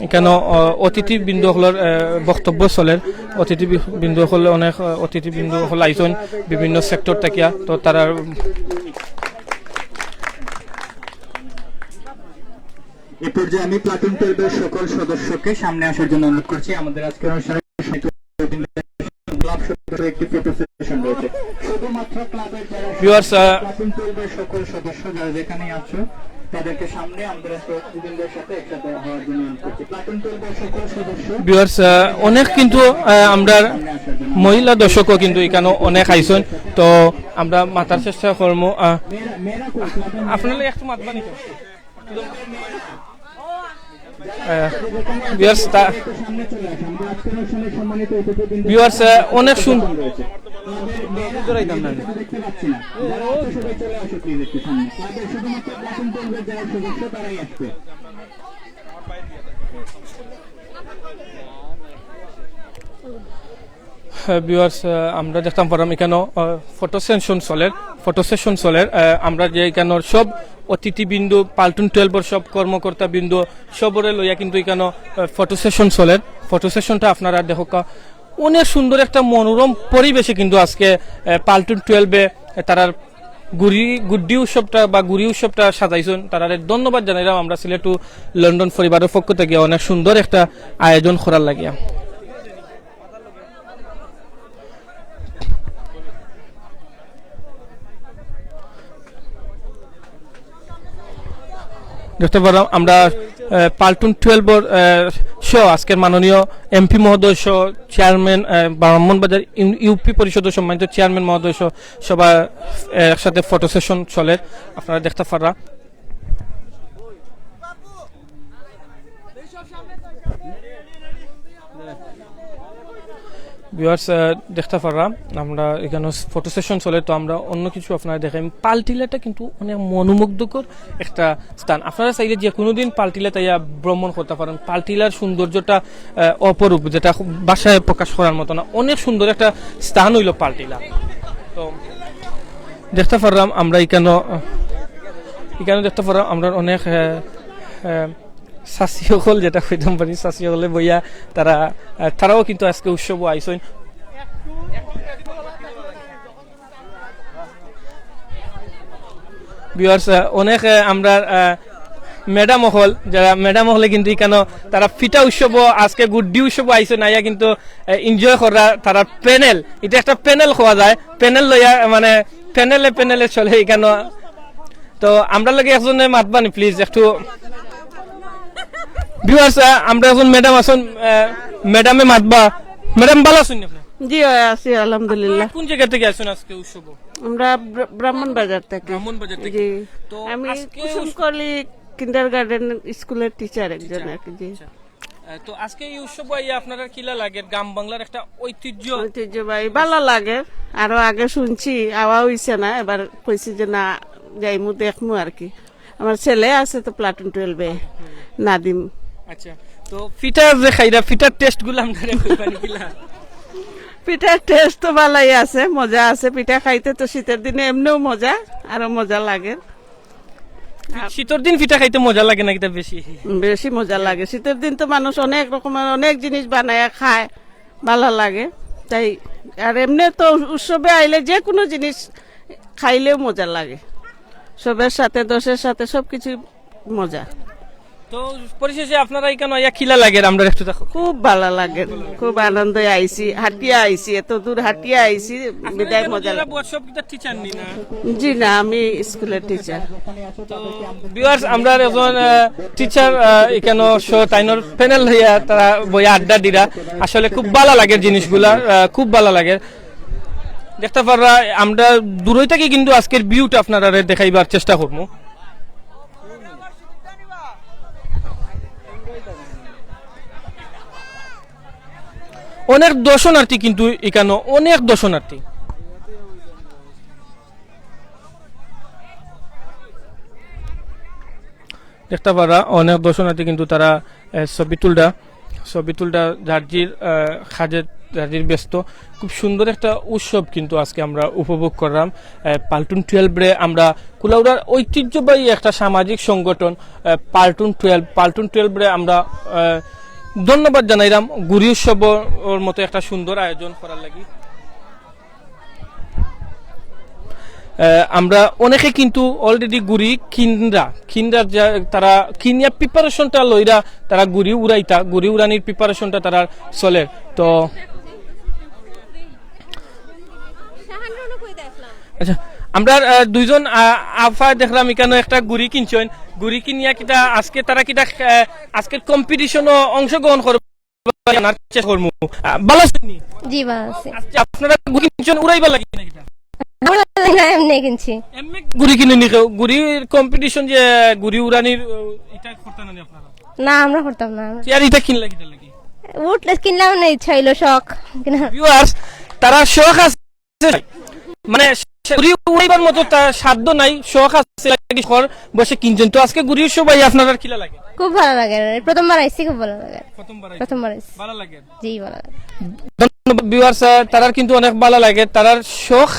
ইখানো, আহ, অতিথিবৃন্দ হকলর, আহ, বক্তব্য চলের। অতিথিবৃন্দ হকল অনেক, আহ, অতিথিবৃন্দ হকল আইছইন বিভিন্ন সেক্টর থাকিয়া। তো তারা এ পর্যায়ে আমি প্লাটুন টুয়েলভের সকল সদস্যকে সামনে আসার জন্য অনুরোধ করছি। আমাদের আজকের অনুষ্ঠানে সম্মানিত অতিথিবৃন্দ, ক্লাব সদস্যদের একটি ফটো সেশন রয়েছে। শুধুমাত্র ক্লাবের যারা ভিউয়ার্স, আহ, প্লাটুন টুয়েলভের সকল সদস্য যারা যেখানেই আছো, তাদেরকে সামনে আমাদের আজকে অতিথিবৃন্দের সাথে একসাথে হওয়ার জন্য অনুরোধ করছি। প্লাটুন টুয়েলভের সকল সদস্য ভিউয়ার্স, আহ, অনেক কিন্তু, আহ, আমরার মহিলা দর্শকও কিন্তু ইখানো অনেক আইছইন, তো আমরা মাতার চেষ্টা করমু। আহ, আপনারা একটু মাতবা নি? ভিউয়ার্স, তা ভিউয়ার্স, অনেক সুন্দর। ভিউয়ার্স, আমরা দেখতাম পারলাম ইকানো ফটো সেশন চলের। ফটো সেশন চলের। আহ, আমরা যে ইকানোর সব অতিথিবৃন্দ, পাল্টুন টুয়েলভর সব কর্মকর্তাবৃন্দ, সবরে লইয়া কিন্তু ইকানো ফটো সেশন চলের। ফটো সেশনটা আপনারা দেখউক্কা, অনেক সুন্দর একটা মনোরম পরিবেশে কিন্তু আজকে আহ, পাল্টুন টুয়েলভে তারার গুড়ি গুড্ডি উৎসবটা বা গুড়ি উৎসবটা সাজাইছইন। তারারে ধন্যবাদ জানাইলাম আমরা সিলেট টু লন্ডন পরিবারর পক্ষ থাকি, অনেক সুন্দর একটা আয়োজন করার লাগিয়া। দেখতে পারলাম আমরা আহ, পাল্টুন টুয়েলভর আহ, সহ আজকের মাননীয় এমপি মহোদয় সহ চেয়ারম্যান, আহ, ব্রাহ্মণবাজার ইউ- ইউপি পরিষদর সম্মানিত চেয়ারম্যান মহোদয় সহ সবার আহ, একসাথে ফটো সেশন চলের, আপনারা দেখতে পাররা। ভিউয়ার্স, আহ, দেখতে পাররা আমরা ইকানো ফটো সেশন চলের, তো আমরা অন্য কিছু আপনারা দেখাই। পালটিলাটা কিন্তু অনেক মনোমুগ্ধকর একটা স্থান। আপনারা চাইলে যে কোনো দিন পালটিলাত আইয়া ভ্রমণ করতা পারইন। পালটিলার সৌন্দর্যটা আহ, অপরূপ, যেটা খুব ভাষায় প্রকাশ করার মতো না। অনেক সুন্দর একটা স্থান অইলো পালটিলা। তো দেখতে পারলাম আমরা ইকানো, ইকানো দেখতে পারলাম আমরা অনেক আহ, আহ, চাচি অকল, যেটা কইতাম পারি, চাচি অকলে বইয়া তারা আহ, তারাও কিন্তু আজকে উৎসবো আইছইন। ভিউয়ার্স, আহ, অনেক আহ, আমরা আহ, ম্যাডাম অকল, যারা ম্যাডাম অকলে কিন্তু ইকানো তারা ফিটা উৎসবো, আজকে গুড্ডি উৎসবো আইছইন, আইয়া কিন্তু এনজয় করা। তারা প্যানেল, ইটা একটা প্যানেল কওয়া যায়, প্যানেল লইয়া, মানে প্যানেলে প্যানেলে চলে ইকানো। তো আমরার লগে একজনে মাতবা নি প্লিজ একটু। ভিউয়ার্স, আমরা একজন ম্যাডাম আছইন, আহ, ম্যাডামে মাতবা। ম্যাডাম, ভালা আছইন নি আপনে? জি, অয় আছি, আলহামদুলিল্লাহ। আপনারা কোন জায়গা থাকি আছইন আজকে উৎসবো? আমরা ব্রা-, ব্রাহ্মণবাজার থাকি। ব্রাহ্মণবাজার থাকি। জি। তো আমি আজকে কুসুমকলি কিন্ডারগার্ডেন স্কুলের টিচার একজন আর কি। জি। আহ, তো আজকে এই উৎসবো আইয়া আপনারার কিলা লাগের? গ্রাম বাংলার একটা ঐতিহ্য। ঐতিহ্যবাহী, ভালা লাগের। আরো আগে শুনছি, আওয়া অইছে না, এবার কইছি যে না, যাইমু, দেখমু আর কি। আমার ছেলে আছে তো প্লাটুন টুয়েলভে, নাদিম। আচ্ছা, তো ফিটা যে খাইরা, ফিটার টেস্ট গুলা আমরারে কইবা নি কিলা? ফিটার টেস্ট তো ভালাই আছে, মজা আছে। ফিটা খাইতে তো শীতের দিনে এমনেও মজা, আরো মজা লাগে। শীতর দিন ফিটা খাইতে মজা লাগে না কিতা বেশি? বেশি মজা লাগে। শীতের দিন তো মানুষ অনেক রকমের অনেক জিনিস বানায় খায়, ভালা লাগে। তাই আর এমনে তো উৎসবে আইলে যে কোনো জিনিস খাইলেও মজা লাগে। সবের সাথে, দশের সাথে সবকিছু মজা। তো পরিশেষে আপনারা ইকানো আইয়া কিলা লাগের, আমরারে একটু দেখো। খুব ভালা লাগের, খুব আনন্দে আইছি, হাঁটিয়া আইছি, এত দূর হাঁটিয়া আইছি, বিদায় মজা লাগে। সব কিতা টিচার নি না? জি না, আমি স্কুলের টিচার। তো ভিউয়ার্স, আমরার একজন আহ, টিচার আহ, ইকানো সহ তাইনর প্যানেল লইয়া তারা বইয়া আড্ডা দিরা। আসলে খুব ভালা লাগের জিনিসগুলা, আহ, খুব ভালা লাগের। দেখতে পাররা আমরা দূরই থাকি কিন্তু আজকের ভিউটা আপনারারে দেখাইবার চেষ্টা করমু। অনেক দর্শনার্থী কিন্তু ইকানো, অনেক দর্শনার্থী। দেখতে পাররা অনেক দর্শনার্থী কিন্তু তারা, আহ, ছবি তুলরা, ছবি তুলরা যার যার, আহ, কাজে যার যার ব্যস্ত। খুব সুন্দর একটা উৎসব কিন্তু আজকে আমরা উপভোগ করলাম। আহ, পাল্টুন টুয়েলভরে আমরা কুলাউড়ার ঐতিহ্যবাহী একটা সামাজিক সংগঠন, আহ, পাল্টুন টুয়েলভ, পাল্টুন টুয়েলভরে আমরা, আহ, ধন্যবাদ জানাইলাম গুড়ি উৎসবর মতো একটা সুন্দর আয়োজন করার লাগি। আহ, আমরা অনেকে কিন্তু already গুড়ি কিনরা, কিনরা যা-, তারা কিনিয়া প্রিপারেশনটা লইরা, তারা গুড়ি উড়াইতা, গুড়ি উড়ানির প্রিপারেশনটা তারা চলের। তো আচ্ছা, আমরা আহ, দুইজন আহ, আফা দেখলাম ইকানো একটা গুড়ি কিনছইন, গুড়ি কিনিয়া কিতা আজকে তারা কিতা আহ, আজকের কম্পিটিশনও অংশগ্রহণ করবা? জানার চেষ্টা করমু। আহ, ভালা আছইন নি? জি, ভালা আছি। আচ্ছা, আপনারা গুড়ি কিনছইন উড়াইবার লাগি না কিতা? আমরা না, এমনি কিনছি। এমনি গুড়ি কিনে নি কেউ? গুড়ির কম্পিটিশন যে গুড়ি উড়ানির, আহ, ইটা করতা না নি আপনারা? না, আমরা করতাম না। আর ইটা কিনলা কিতার লাগি? উট কিনলাম না, ইচ্ছা হইলো, শখ। কিনা? ভিউয়ার্স, তারার শখ আছে, মানে, ঘুড়ি উড়াইবার মতো তার সাধ্য নাই, শখ আছে, লাগি ঘর বসে কিনছেন। তো আজকে ঘুড়ি উৎসব আইয়া আপনারার কিলা লাগে? খুব ভালা লাগে, প্রথমবার আইছি, খুব ভালা লাগে। প্রথমবার আইছি? প্রথমবার আইছি। ভালা লাগে? জি, ভালা লাগে। ধন্যবাদ ভিউয়ার্স, তারার কিন্তু অনেক ভালা লাগে, তারার শখ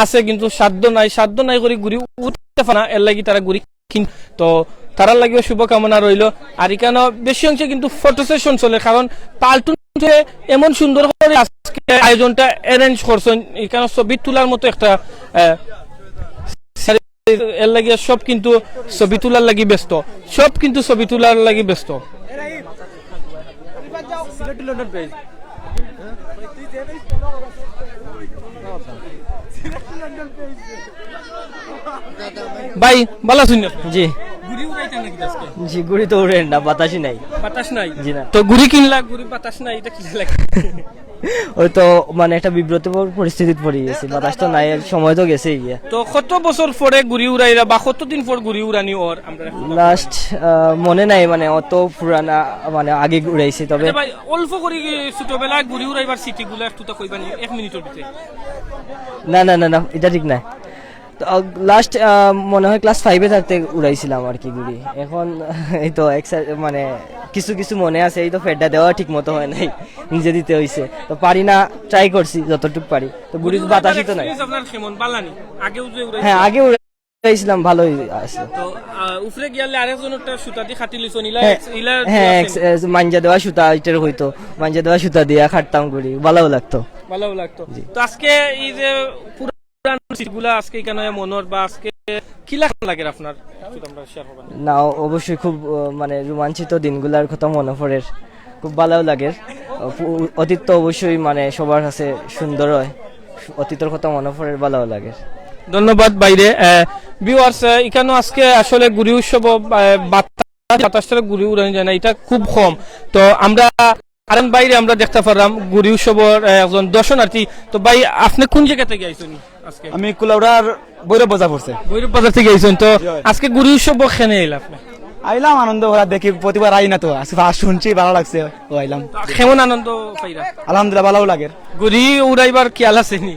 আছে কিন্তু সাধ্য নাই, সাধ্য নাই করি ঘুড়ি উঠতে পারে না, এর লাগি তারা ঘুড়ি কিন-, তো তারার লাগিও শুভকামনা রইল। আর এখানে বেশি অংশে কিন্তু ফটো সেশন চলে, কারণ পাল্টুন এমন সুন্দর করে আজকে আয়োজনটা অ্যারেঞ্জ করছেন, এখানে ছবি তোলার মতো একটা, আহ, এর লাগি সব কিন্তু ছবি তোলার লাগি ব্যস্ত, সব কিন্তু ছবি তোলার লাগি ব্যস্ত। ভাই, ভালা আছইন নি আপনি? জি। ঘুড়ি উড়াইতা নাকি আজকে? জি, ঘুড়ি তো উড়ে না, বাতাসই নাই। বাতাস নাই? জি না। তো ঘুড়ি কিনলা, ঘুড়ি বাতাস নাই, এটা কি লাগে? ওই তো, মানে, একটা বিব্রতকর পরিস্থিতিত পড়ি গেছি, বাতাস তো নাই, সময় তো গেছেই গিয়া। তো কত বছর পরে ঘুড়ি উড়াইরা বা কতদিন পর ঘুড়ি উড়ানি অর আমরা? লাস্ট, আহ, মনে নাই, মানে, অত পুরানা, মানে, আগে উড়াইছি, তবে আচ্ছা ভাই, অল্প করি কি ছোটবেলায় ঘুড়ি উড়াইবার স্মৃতিগুলা একটু তো কইবা নি, এক মিনিটর ভিতরে? না, না, না, না, এটা ঠিক না। তো, আহ, লাস্ট, আহ, মনে হয় ক্লাস ফাইভে থাকতে উড়াইছিলাম আর কি ঘুড়ি। এখন এই তো এক সাই-, মানে, কিছু কিছু মনে আছে, এই তো ফেডটা দেওয়া ঠিক মতো হয় নাই, নিজে দিতে হইছে, তো পারি না, ট্রাই করছি যতটুকু পারি। তো ঘুড়ি উড়াইবার বাতাসই তো নাই। এক্সপিরিয়েন্স আপনার কেমন? বালা নি? আগেও যে উড়াইছিলেন? হ্যাঁ, আগে উড়াইছিলাম, ভালোই আছে। তো, আহ, উপরে গিয়ালে আরেকজন একটা সুতা দি কাটি লিছইন, ইলা হ্যাঁ, এক্স-, ইলা হ্যাঁ, আছে? এক্স-, এক্স-, মাঞ্জা দেওয়া সুতা, এটার হয়তো মাঞ্জা দেওয়া সুতা দিয়া কাটতাম ঘুড়ি, ভালোও লাগতো। ভালোও লাগতো। জি। তো আজকে এই যে পুরান স্মৃতিগুলা আজকে এখানে মনর বা আজকে কিলা লাগে আপনার? একটু আমরা শেয়ার করবেন। না, অ-, অবশ্যই খুব, আহ, মানে, রোমাঞ্চিত দিনগুলার কথা মনে পড়ের, খুব ভালোও লাগের। অ-, পু-, অতীত তো অবশ্যই, মানে, সবার কাছে সুন্দর হয়, অতীতের কথা মনে পড়ের, ভালোও লাগের। ধন্যবাদ বাইরে। আহ, ভিউয়ার্স, আহ, এখানেও আজকে আসলে ঘুড়ি উৎসব, আহ, বাতাস, বাতাসটা ঘুড়ি উড়ানি যায় না, এটা খুব কম। তো আমরা আরেন বাইরে আমরা দেখতে পারলাম ঘুড়ি উৎসবর, আহ, একজন দর্শনার্থী। তো ভাই, আপনি কোন জায়গা থেকে আইছেন আজকে? আমি কুলাউড়ার ভৈরব বাজার পড়ছে। ভৈরব বাজার থেকে আইছেন। তো জি, হয়। আজকে ঘুড়ি উৎসব কেনে আইলা আপনি? আইলাম আনন্দ করা, দেখি, প্রতিবার আই না তো, আজকে ফার্স্ট শুনছি, ভালো লাগছে, ও আইলাম। তো কেমন আনন্দ পাইরা? আলহামদুলিল্লাহ, ভালোও লাগের। ঘুড়ি উড়াইবার খেয়াল আছে নি?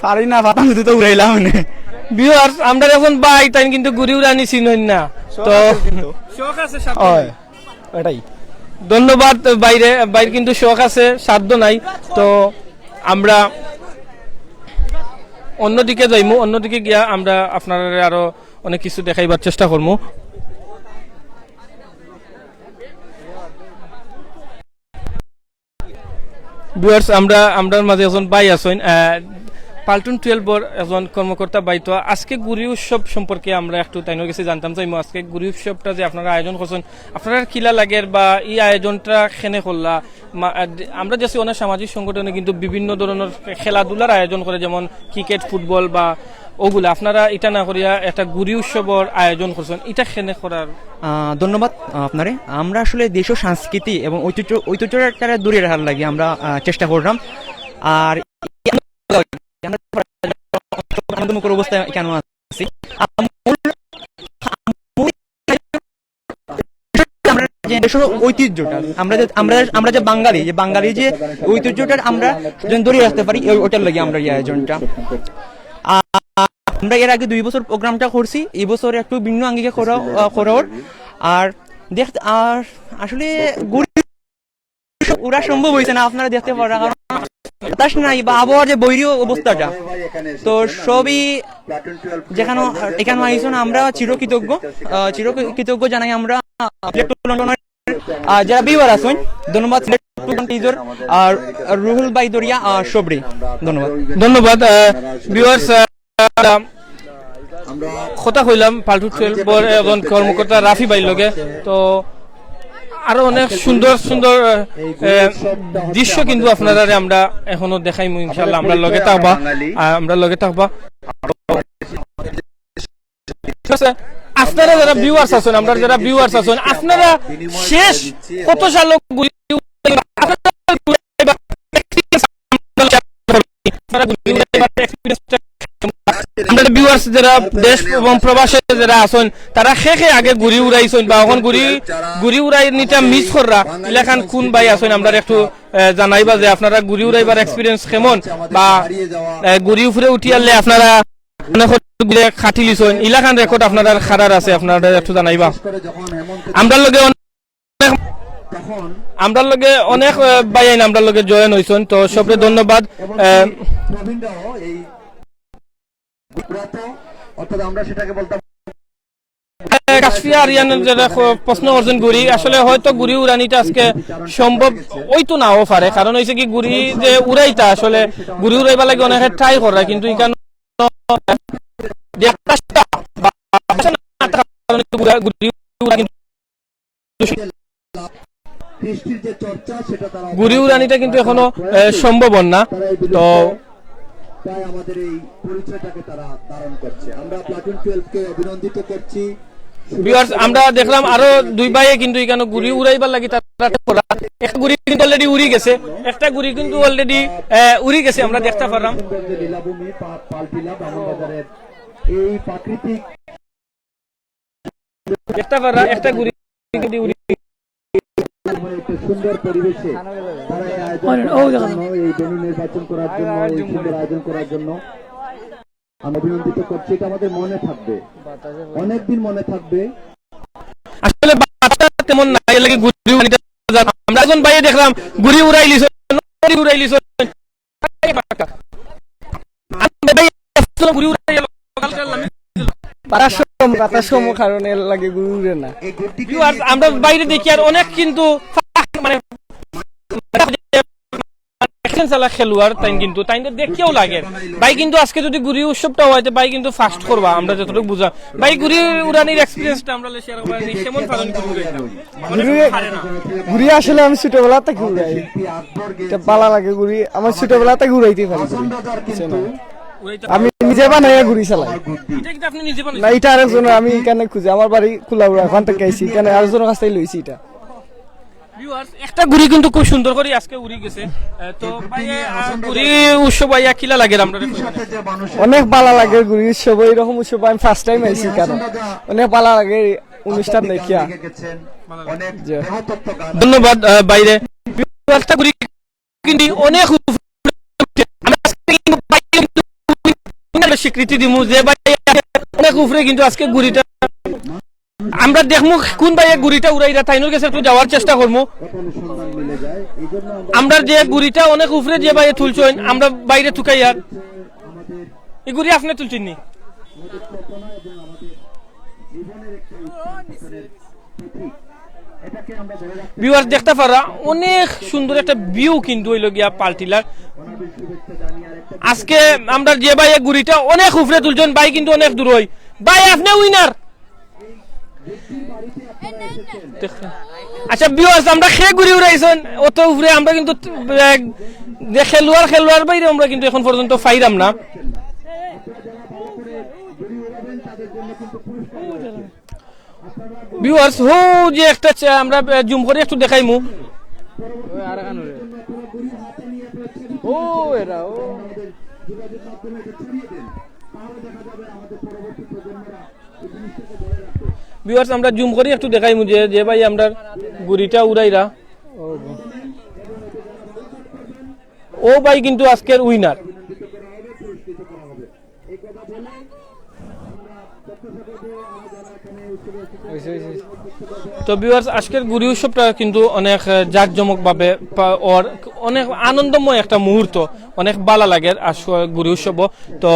পারি না, পাতাম যদি তো উড়াইলাম নে। ভিউয়ার্স, আমরা এখন ভাই, তাই কিন্তু ঘুড়ি উড়ানি চিনইন না। শখ তো আছে কিন্তু। শখ আছে সাথে। হয়। এটাই। ধন্যবাদ বাইরে, বাইর কিন্তু শখ আছে, সাধ্য নাই। তো আমরা অন্যদিকে যাইমু, অন্যদিকে গিয়া আমরা আপনারারে আরো অনেক কিছু দেখাইবার চেষ্টা করমু। ভিউয়ার্স, আমরা, আমরার মাঝে একজন ভাই আছইন, আহ, পাল্টুন টুয়েলভর একজন কর্মকর্তা ভাই। তো আজকে ঘুড়ি উৎসব সম্পর্কে আমরা একটু তাইনর গেছে জানতাম চাইমু। আজকে ঘুড়ি উৎসবটা যে আপনারা আয়োজন করছেন, আপনারার কিলা লাগের বা এই আয়োজনটা কেনে করলা? মা-, আহ, আমরা যে অনেক সামাজিক সংগঠনে কিন্তু বিভিন্ন ধরনের খেলাধুলার আয়োজন করে, যেমন ক্রিকেট, ফুটবল বা ওগুলা, আপনারা এটা না করিয়া একটা ঘুড়ি উৎসবর আয়োজন করছেন, এটা কেনে করার? আহ, ধন্যবাদ, আহ, আপনারে। আমরা আসলে দেশীয় সংস্কৃতি এবং ঐতিহ্য, ঐতিহ্যটারে ধরে রাখার লাগি আমরা, আহ, চেষ্টা করলাম। আর আনন্দমুখর অবস্থায় কেন আছি? আম-, মূল, মূল আমরা যে দেশের ঐতিহ্যটা, আমরা যে, আমরা, আমরা যে বাঙালি, যে বাঙালি যে ঐতিহ্যটা আমরা যেন ধরে রাখতে পারি, ওই, ওটার লাগি আমরা এই আয়োজনটা। আর আমরা এর আগে দুই বছর প্রোগ্রামটা করছি, এই বছর একটু ভিন্ন আঙ্গিকে করা, আহ, করা ওর। আর দেখ, আর আসলে ঘুড়ি উড়া সম্ভব হইছে না, আপনারা দেখতে পাররা, কারণ বাতাস নাই বা আবহাওয়ার যে বৈরী অবস্থাটা, তো সবই যেখানে, এখানে আইসো না, আমরা চিরকৃতজ্ঞ, আহ, চিরকৃতজ্ঞ জানাই আমরা সিলেট টু লন্ডনের, আহ, যারা ভিউয়ার আছেন, ধন্যবাদ সিলেট টু লন্ডন পেজর আর রুহুল ভাই দরিয়া, আহ, সবরি, ধন্যবাদ। ধন্যবাদ, আহ, ভিউয়ার্স, আহ, কথা কইলাম পাল্টু টুয়েলভর একজন কর্মকর্তা রাফি ভাইর লগে। তো আরো অনেক সুন্দর সুন্দর, আহ, আহ, দৃশ্য কিন্তু আপনারারে আমরা এখনো দেখাইমু ইনশাআল্লাহ। আমরা লগে থাকবা, আহ, আমরা লগে থাকবা। ঠিক আছে, আপনারা যারা ভিউয়ার্স আছেন, আমরা যারা ভিউয়ার্স আছেন, আপনারা শেষ কত সালে ঘুরি আমরা ভিউ যারা দেশ এবং প্রবাসে যারা আছইন, তারা কে কে আগে ঘুড়ি উড়াইছইন বা অখন ঘুড়ি, ঘুড়ি উড়ানিটা মিস কররা, ইলাখান কুন ভাই আছইন, আমরারে একটু, আহ, জানাইবা যে আপনারা ঘুড়ি উড়াইবার এক্সপিরিয়েন্স কেমন বা, আহ, ঘুড়ি উপরে উঠিয়ারলে আপনারা অনেক ঘুরে খাটিলিছইন, ইলাখান রেকর্ড আপনারার কারার আছে, আপনারা একটু জানাইবা। আমরার লগে অনেক, আমরার লগে অনেক, আহ, ভাইয়াইন আমরার লগে জয়েন অইছইন, তো সবরে ধন্যবাদ। আহ, অর্থাৎ আমরা সেটাকে বলতাম। আহ, কাশফিয়া আরিয়ান যেটা ক-, প্রশ্ন করছইন ঘুড়ি, আসলে হয়তো ঘুড়ি উড়ানিটা আজকে সম্ভব অইতো নাও পারে, কারণ অইছে কি ঘুড়ি যে উড়াইতা আসলে ঘুড়ি উড়াইবার লাগি অনেকে ট্রাই কররা, কিন্তু ইখান ঘুড়ি উড়া কিন্তু ঘুড়ি উড়ানিটা কিন্তু এখনো, আহ, সম্ভব অর না। তো তাই আমাদের এই পরিচয়টাকে তারা ধারণ করছে। আমরা প্লাটুন টুয়েলভ কে অভিনন্দিত করছি। ভিউয়ার্স, আমরা দেখলাম আরো দুই ভাইয়ে কিন্তু ইখানো ঘুড়ি উড়াইবার লাগি তারা করা। একটা ঘুড়ি কিন্তু অলরেডি উড়ি গেছে, একটা ঘুড়ি কিন্তু অলরেডি উড়ি গেছে, আমরা দেখতা পারলাম। লীলাভূমি পা-, পালটিলা বামনবাজারের এই প্রাকৃতিক দেখতা পাররা একটা ঘুড়ি কিন্তু উড়ি একটা সুন্দর পরিবেশে তারা এই আয়োজন করার জন্য, এই ভেন্যু নির্বাচন করার জন্য, এই সুন্দর আয়োজন করার জন্য আমি অভিনন্দিত করছি। এটা আমাদের মনে থাকবে, অনেকদিন মনে থাকবে। আসলে বাতাস তেমন নাই, এর লাগি ঘুড়ি উড়ানিটা আমরা এখন বাইরে দেখলাম ঘুড়ি উড়াইলিছইন, ঘুড়ি উড়াইলিছইন। বাতাস কম, বাতাস কম কারণে এর লাগি ঘুড়ি উড়ে না। ভিউয়ার্স, আমরা বাইরে দেখিয়ার অনেক কিন্তু মানে চালা খেলোয়াড় তাইন কিন্তু, তাইন তো দেখিয়াও লাগে। ভাই কিন্তু আজকে যদি ঘুড়ি উৎসবটা অয়, তে ভাই কিন্তু ফার্স্ট করবা, আমরা যতটুকু বুঝা। ভাই, ঘুড়ি উড়ানির এক্সপিরিয়েন্সটা আমরা শেয়ার করবা, কেমন পালন ঘুড়ি উড়াইতাম? ঘুড়ি, ঘুড়ি আসলে আমি ছোটবেলা থাকি উড়াই, এটা ভালা লাগে ঘুড়ি, আমার ছোটবেলা থাকি উড়াইতে পারি ঘুড়ি। বুঝছো না? আমি নিজে বানাইয়া ঘুড়ি চালাই। এটা কিন্তু আপনি নিজে বানাইছেন? না, এটা আরেকজন, আমি এখানে খুঁজি, আমার বাড়ি কুলাউড়া, ওখান থেকে আইছি, এখানে আরেকজনের কাছ থেকে লইছি এটা। ভিউয়ার্স, একটা ঘুড়ি কিন্তু খুব সুন্দর করি আজকে উড়ি গেছে। আহ, তো ভাই, আহ, ঘুড়ি উৎসব আইয়া কিলা লাগে আমরা? অনেক ভালা লাগে ঘুড়ি উৎসব, এইরকম উৎসব আমি ফার্স্ট টাইম আইছি, কারণ অনেক ভালা লাগে এই অনুষ্ঠান দেখিয়া। জি। ধন্যবাদ, আহ, বাইরে। ভিউয়ার্স, একটা ঘুড়ি কিন্তু অনেক উপরে উঠে। আমরা আজকে কিন্তু ভাই কিন্তু স্বীকৃতি দিমু যে ভাই অনেক উপরে কিন্তু আজকে ঘুড়িটা আমরা দেখমু কোন ভাইয়ে ঘুড়িটা উড়াইরা, তাইনর গেছে একটু যাওয়ার চেষ্টা করমু। আমরা যে ঘুড়িটা অনেক উপরে যে ভাইয়ে তুলছইন, আমরা বাইরে তুকাইয়ার। এই ঘুড়ি আপনে তুলছইন নি? ভিউয়ার্স, দেখতা পাররা অনেক সুন্দর একটা ভিউ কিন্তু অইলো গিয়া পালটিলার। আজকে আমরা যে ভাইয়ে ঘুড়িটা অনেক উপরে তুলছইন, ভাই কিন্তু অনেক দূরই। ভাই, আপনে উইনার। আচ্ছা ভিউয়ার্স, আমরা কে ঘুড়ি উড়াইছইন অত উপরে, আমরা কিন্তু, আহ, যে খেলোয়াড়, খেলোয়াড় বাইরে আমরা কিন্তু এখন পর্যন্ত পাইরাম না। ভিউয়ার্স, হো যে একটা চা-, আমরা, আহ, জুম করি একটু দেখাইমু। ও, এরা, ও। ভিউয়ার্স, আমরা জুম করি একটু দেখাইমু যে, যে ভাই আমরা ঘুড়িটা উড়াইরা। ও ভাই কিন্তু আজকের উইনার। তো ভিউয়ার্স, আজকের ঘুড়ি উৎসবটা কিন্তু অনেক, আহ, জাঁকজমকভাবে পা-, অর অনেক আনন্দময় একটা মুহূর্ত, অনেক ভালা লাগের আস-, ঘুড়ি উৎসব। তো,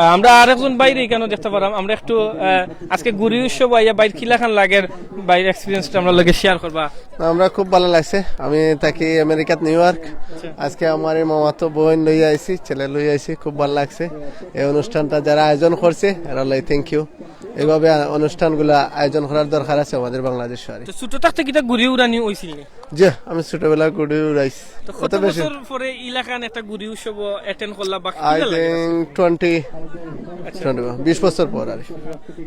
আহ, আমরা আরেকজন বাইরে কেন দেখতা পারলাম, আমরা একটু, আহ, আজকে ঘুড়ি উৎসব আইয়া বাইর কিলাখান লাগের, বাইর এক্সপিরিয়েন্সটা আমরার লগে শেয়ার করবা। না, আমরা খুব ভালা লাগছে। আমি থাকি আমেরিকাত নিউ ইয়র্ক। আজকে আমার এই মামাতো বোন লইয়া আইছি, ছেলে লইয়া আইছি, খুব ভালা লাগছে। এই অনুষ্ঠানটা যারা আয়োজন করছে, এরার লাগি থ্যাংক ইউ। এইভাবে আ-, অনুষ্ঠানগুলা আয়োজন করার দরকার আছে আমাদের বাংলাদেশ শহরে। তো ছোট থাকতে কিতা ঘুড়ি উড়ানি অইছিল নি? জি, আমি ছোটবেলা ঘুড়ি উড়াইছি। তো কত অত বেশি। বছর পরে ইলাখান একটা ঘুড়ি উৎসব অ্যাটেন্ড করলা বা I কিলা লাগে? Think twenty, আচ্ছা। Twenty, বিশ বছর পর আর কি।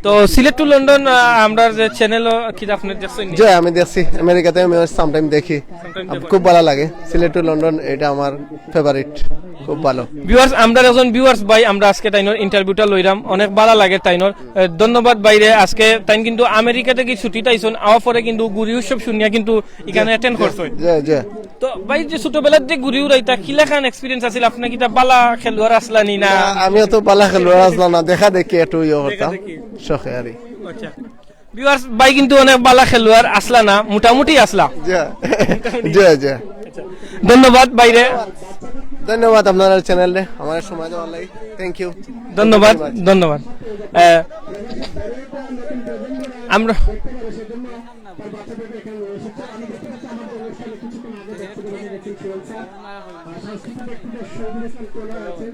তো সিলেট to লন্ডন, আহ, আমরা যে চ্যানেল, আহ, কিতা আপনে দেখছইন নি? জি, আমি দেখছি, আমেরিকাতে আমি সামটাইম দেখি। সামটাইম আম-, দেখো। খুব ভালা লাগে। সিলেট to লন্ডন এটা আমার ফেভারিট। খুব ভালো। ভিউয়ার্স, আমরা একজন ভিউয়ার্স ভাই, আমরা আজকে তাইনর ইন্টারভিউটা লইলাম, অনেক ভালা লাগে তাইনর। এ, ধন্যবাদ ভাইরে। আজকে তাইন কিন্তু আমেরিকা থাকি ছুটিত আইছইন, আওয়ার পরে কিন্তু ঘুড়ি উৎসব শুনিয়া কিন্তু ইখানো অ্যাটেন্ড করছইন। জি, জি। তো ভাই, যে ছোটবেলাত যে ঘুড়ি উড়াইতা, কিলাখান এক্সপিরিয়েন্স আছিল? আপনে কিতা ভালা খেলোয়াড় আছলা নি না? না, আমিও তো ভালা খেলোয়াড় আছলাম না, দেখা দেখি একটু ইয়ে করতাম, দেখা দেখি। শখে আর কি। আচ্ছা। ভিউয়ার্স, ভাই কিন্তু অনেক ভালা খেলোয়াড় আছলা না, মোটামুটি আছলা। জি, জি, জি। ধন্যবাদ ভাইরে। ধন্যবাদ আপনারার চ্যানেলে আমার সময় দেওয়ার লাগি। Thank you. ধন্যবাদ, ধন্যবাদ। আহ, আমরা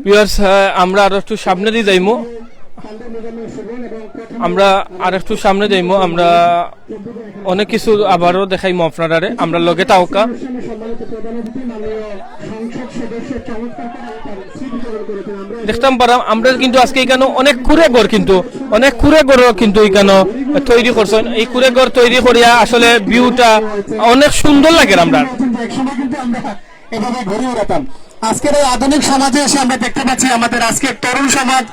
ভিউয়ার্স, আহ, আমরা আরো একটু সামনেদি যাইমু। আমরা আর একটু সামনে যাইমু। আমরা অনেক কিছু আবারও দেখাইমু আপনারারে। আমরা লগে থাকউক্কা। দেখতাম পারাম, আমরা কিন্তু আজকে ইখানো অনেক কুঁড়ে ঘর কিন্তু, অনেক কুঁড়ে ঘরও কিন্তু ইখানো তৈরি করছইন। এই কুঁড়ে ঘর তৈরি করিয়া আসলে ভিউটা অনেক সুন্দর লাগের আমরার। এভাবে ঘুড়ি উড়াতাম। আজকের এই আধুনিক সমাজে এসে আমরা দেখতে পাচ্ছি আমাদের আজকের তরুণ সমাজ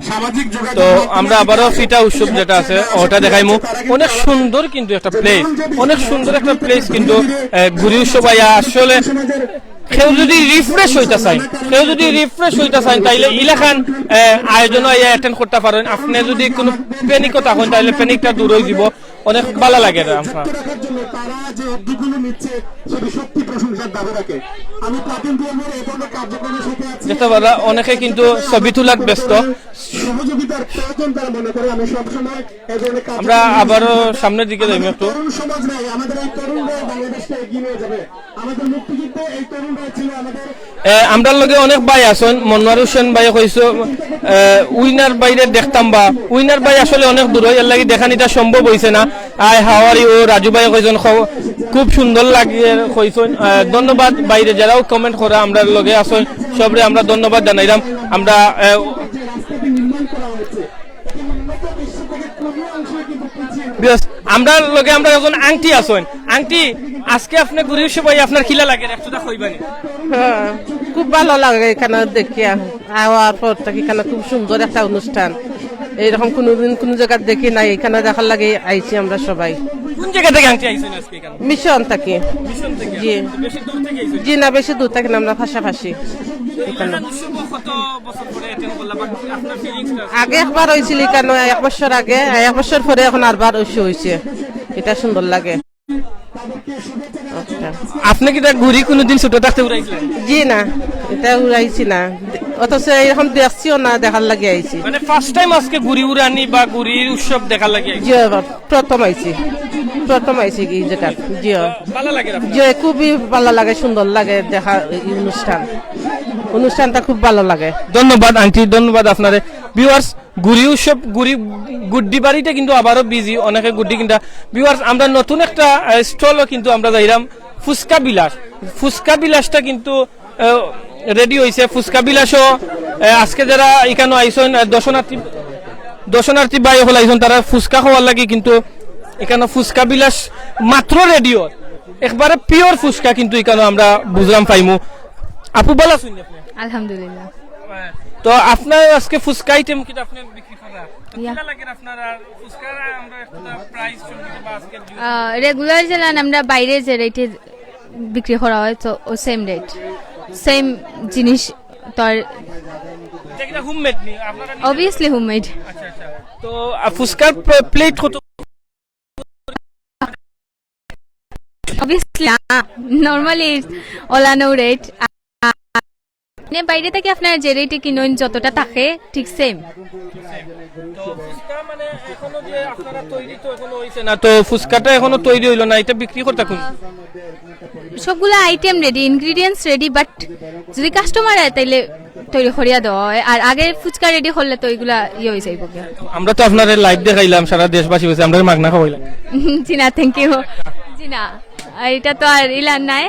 সামাজিক যোগাযোগ তো মাধ্যমে আমরা আবারও ফিটা উৎসব যেটা আছে, ওটা দেখাইমু। অনেক সুন্দর কিন্তু একটা প্লেস, অনেক সুন্দর একটা প্লেস কিন্তু, আহ, ঘুড়ি উৎসব আইয়া আসলে কেউ যদি রিফ্রেশ হইতা চাইন, কেউ যদি রিফ্রেশ হইতা চাইন, তাইলে ইলাখান, আহ, আয়োজন আইয়া অ্যাটেন্ড করতা পারেন। আপনে যদি কোনো প্যানিকও থাকইন, তাইলে প্যানিকটা দূর হয়ে দিব। অনেক ভালা লাগে রে আমরার। দেখতে পারা অনেকে কিন্তু ছবি তুলাত ব্যস্ত। আমরা আবারও সামনের দিকে যাইমু একটু। এ, আমরার লগে অনেক ভাই আছইন, মনোয়ার হোসেন ভাই কইছো, এ, উইনার ভাইরে দেখতাম বা, উইনার ভাই আসলে অনেক দূর, এর লাগি দেখানিটা সম্ভব হইছে না। Hi, how are you? Raju ভাই কইছইন, খ-, খুব সুন্দর লাগে কইছইন। এ, ধন্যবাদ ভাইরে, যারাও কমেন্ট করা আমরার লগে আছইন, সবরে আমরা ধন্যবাদ জানাইলাম। আমরা, এ, বিয়াস, আমরার লগে আমরার একজন আংটি আছইন। আংটি, আজকে আপনে ঘুড়ি উৎসব আইয়া আপনার কিলা লাগে? একটু তা কইবানি। হ্যাঁ, খুব ভালা লাগে ইখানো দেখিয়া। আওয়ার পর থাকি ইখানো খুব সুন্দর একটা অনুষ্ঠান। এইরকম কোনোদিন কোনো জাগাত দেখি নাই, ইখানো দেখার লাগি আইছি আমরা সবাই। কোন জাগা থাকি আংটি আইছইন আজকে ইখানো? মিশন থাকি। মিশন থাকি? জি। বেশি দূর থাকি আইছইন? জি না, বেশি দূর থাকি না, আমরা পাশাপাশি। ইখানো। কত বছর পরে অ্যাটেন্ড করলা বা আপনার ফিলিংসটা? আগে একবার হইছিল ইখানো, এক বছর আগে, এক বছর পরে এখন আরবার অইছে, হইছে। এটা সুন্দর লাগে। আচ্ছা। আপনে কিতা ঘুড়ি কোনোদিন ছোট থাকতে উড়াইছিলেন? জি না, এটা উড়াইছি না, অথচ এরকম দেখছিও না, দেখার লাগি আইছি। মানে ফার্স্ট টাইম আজকে ঘুড়ি উড়ানি বা ঘুড়ির উৎসব দেখার লাগি আইছি? জি, প্রথম আইছি, প্রথম আইছি কি যেটা। জি। ভালা লাগে আপনার? জি, খুবই ভালা লাগে, সুন্দর লাগে দেখা এই অনুষ্ঠান, অনুষ্ঠানটা খুব ভালা লাগে। ধন্যবাদ আন্টি, ধন্যবাদ আপনারে। ভিউয়ার্স, ঘুড়ি উৎসব, ঘুড়ি গুড্ডি বাড়িতে কিন্তু আবারও বিজি, অনেকে গুড্ডি কিনতা। ভিউয়ার্স, আমরা নতুন একটা, আহ, স্টলও কিন্তু আমরা যাইরাম, ফুচকা বিলাস। ফুচকা বিলাসটা কিন্তু, আহ, রেডি হইছে। ফুচকা বিলাসও, আহ, আজকে যারা ইখানো আইছইন, আহ, দর্শনার্থী, দর্শনার্থী ভাই অকল আইছইন, তারা ফুচকা খাওয়ার লাগি কিন্তু ইখানো ফুচকা বিলাস মাত্র রেডি হয়। একবারে পিওর ফুচকা কিন্তু ইখানো আমরা বুঝরাম পাইমু। আপু, ভালা আছইন আপনে? আলহামদুলিল্লাহ। তো আপনার আজকে ফুচকা আইটেম কিতা আপনে বিক্রি করা? তো ইয়া। কিলা লাগের আপনার আর ফুচকার আমরা একটা প্রাইস সম্পর্কে বা আজকে আহ, রেগুলার যেলান আমরা বাইরে যে রেটে বিক্রি করা হয়, তো ও সেম রেট, সেম জিনিস। তো আর এটা কিতা হোমমেড নি? আপনারা নিজে? Obviously homemade. আচ্ছা, আচ্ছা। তো, আহ, ফুচকার প্লে-, প্লেট কত? অবভিয়াসলি, নরমালি ওলানো রেট। মানে বাইরে থাকি আপনারা যে রেটে কিনইন, যতটা থাকে, ঠিক সেম। তো ফুচকা মানে এখনো যে আপনারা তৈরি তো এখনো হইছে না, তো ফুচকাটা এখনো তৈরি হইলো না, এটা বিক্রি করতা কোন? সবগুলা item ready, ingredients ready, but যদি কাস্টমার আয়, তাইলে তৈরি করিয়া দেওয়া হয়। আর আগে ফুচকা রেডি করলে তো ওইগুলা ইয়ে হয়ে যাইব গিয়া। আমরা তো আপনারে লাইভ দেখাইলাম, সারা দেশবাসী বলছে, আমরা মাগনা খাওয়াইলাম। জি না, থ্যাংক ইউ। জি না, এটা তো আর ইলান নাই,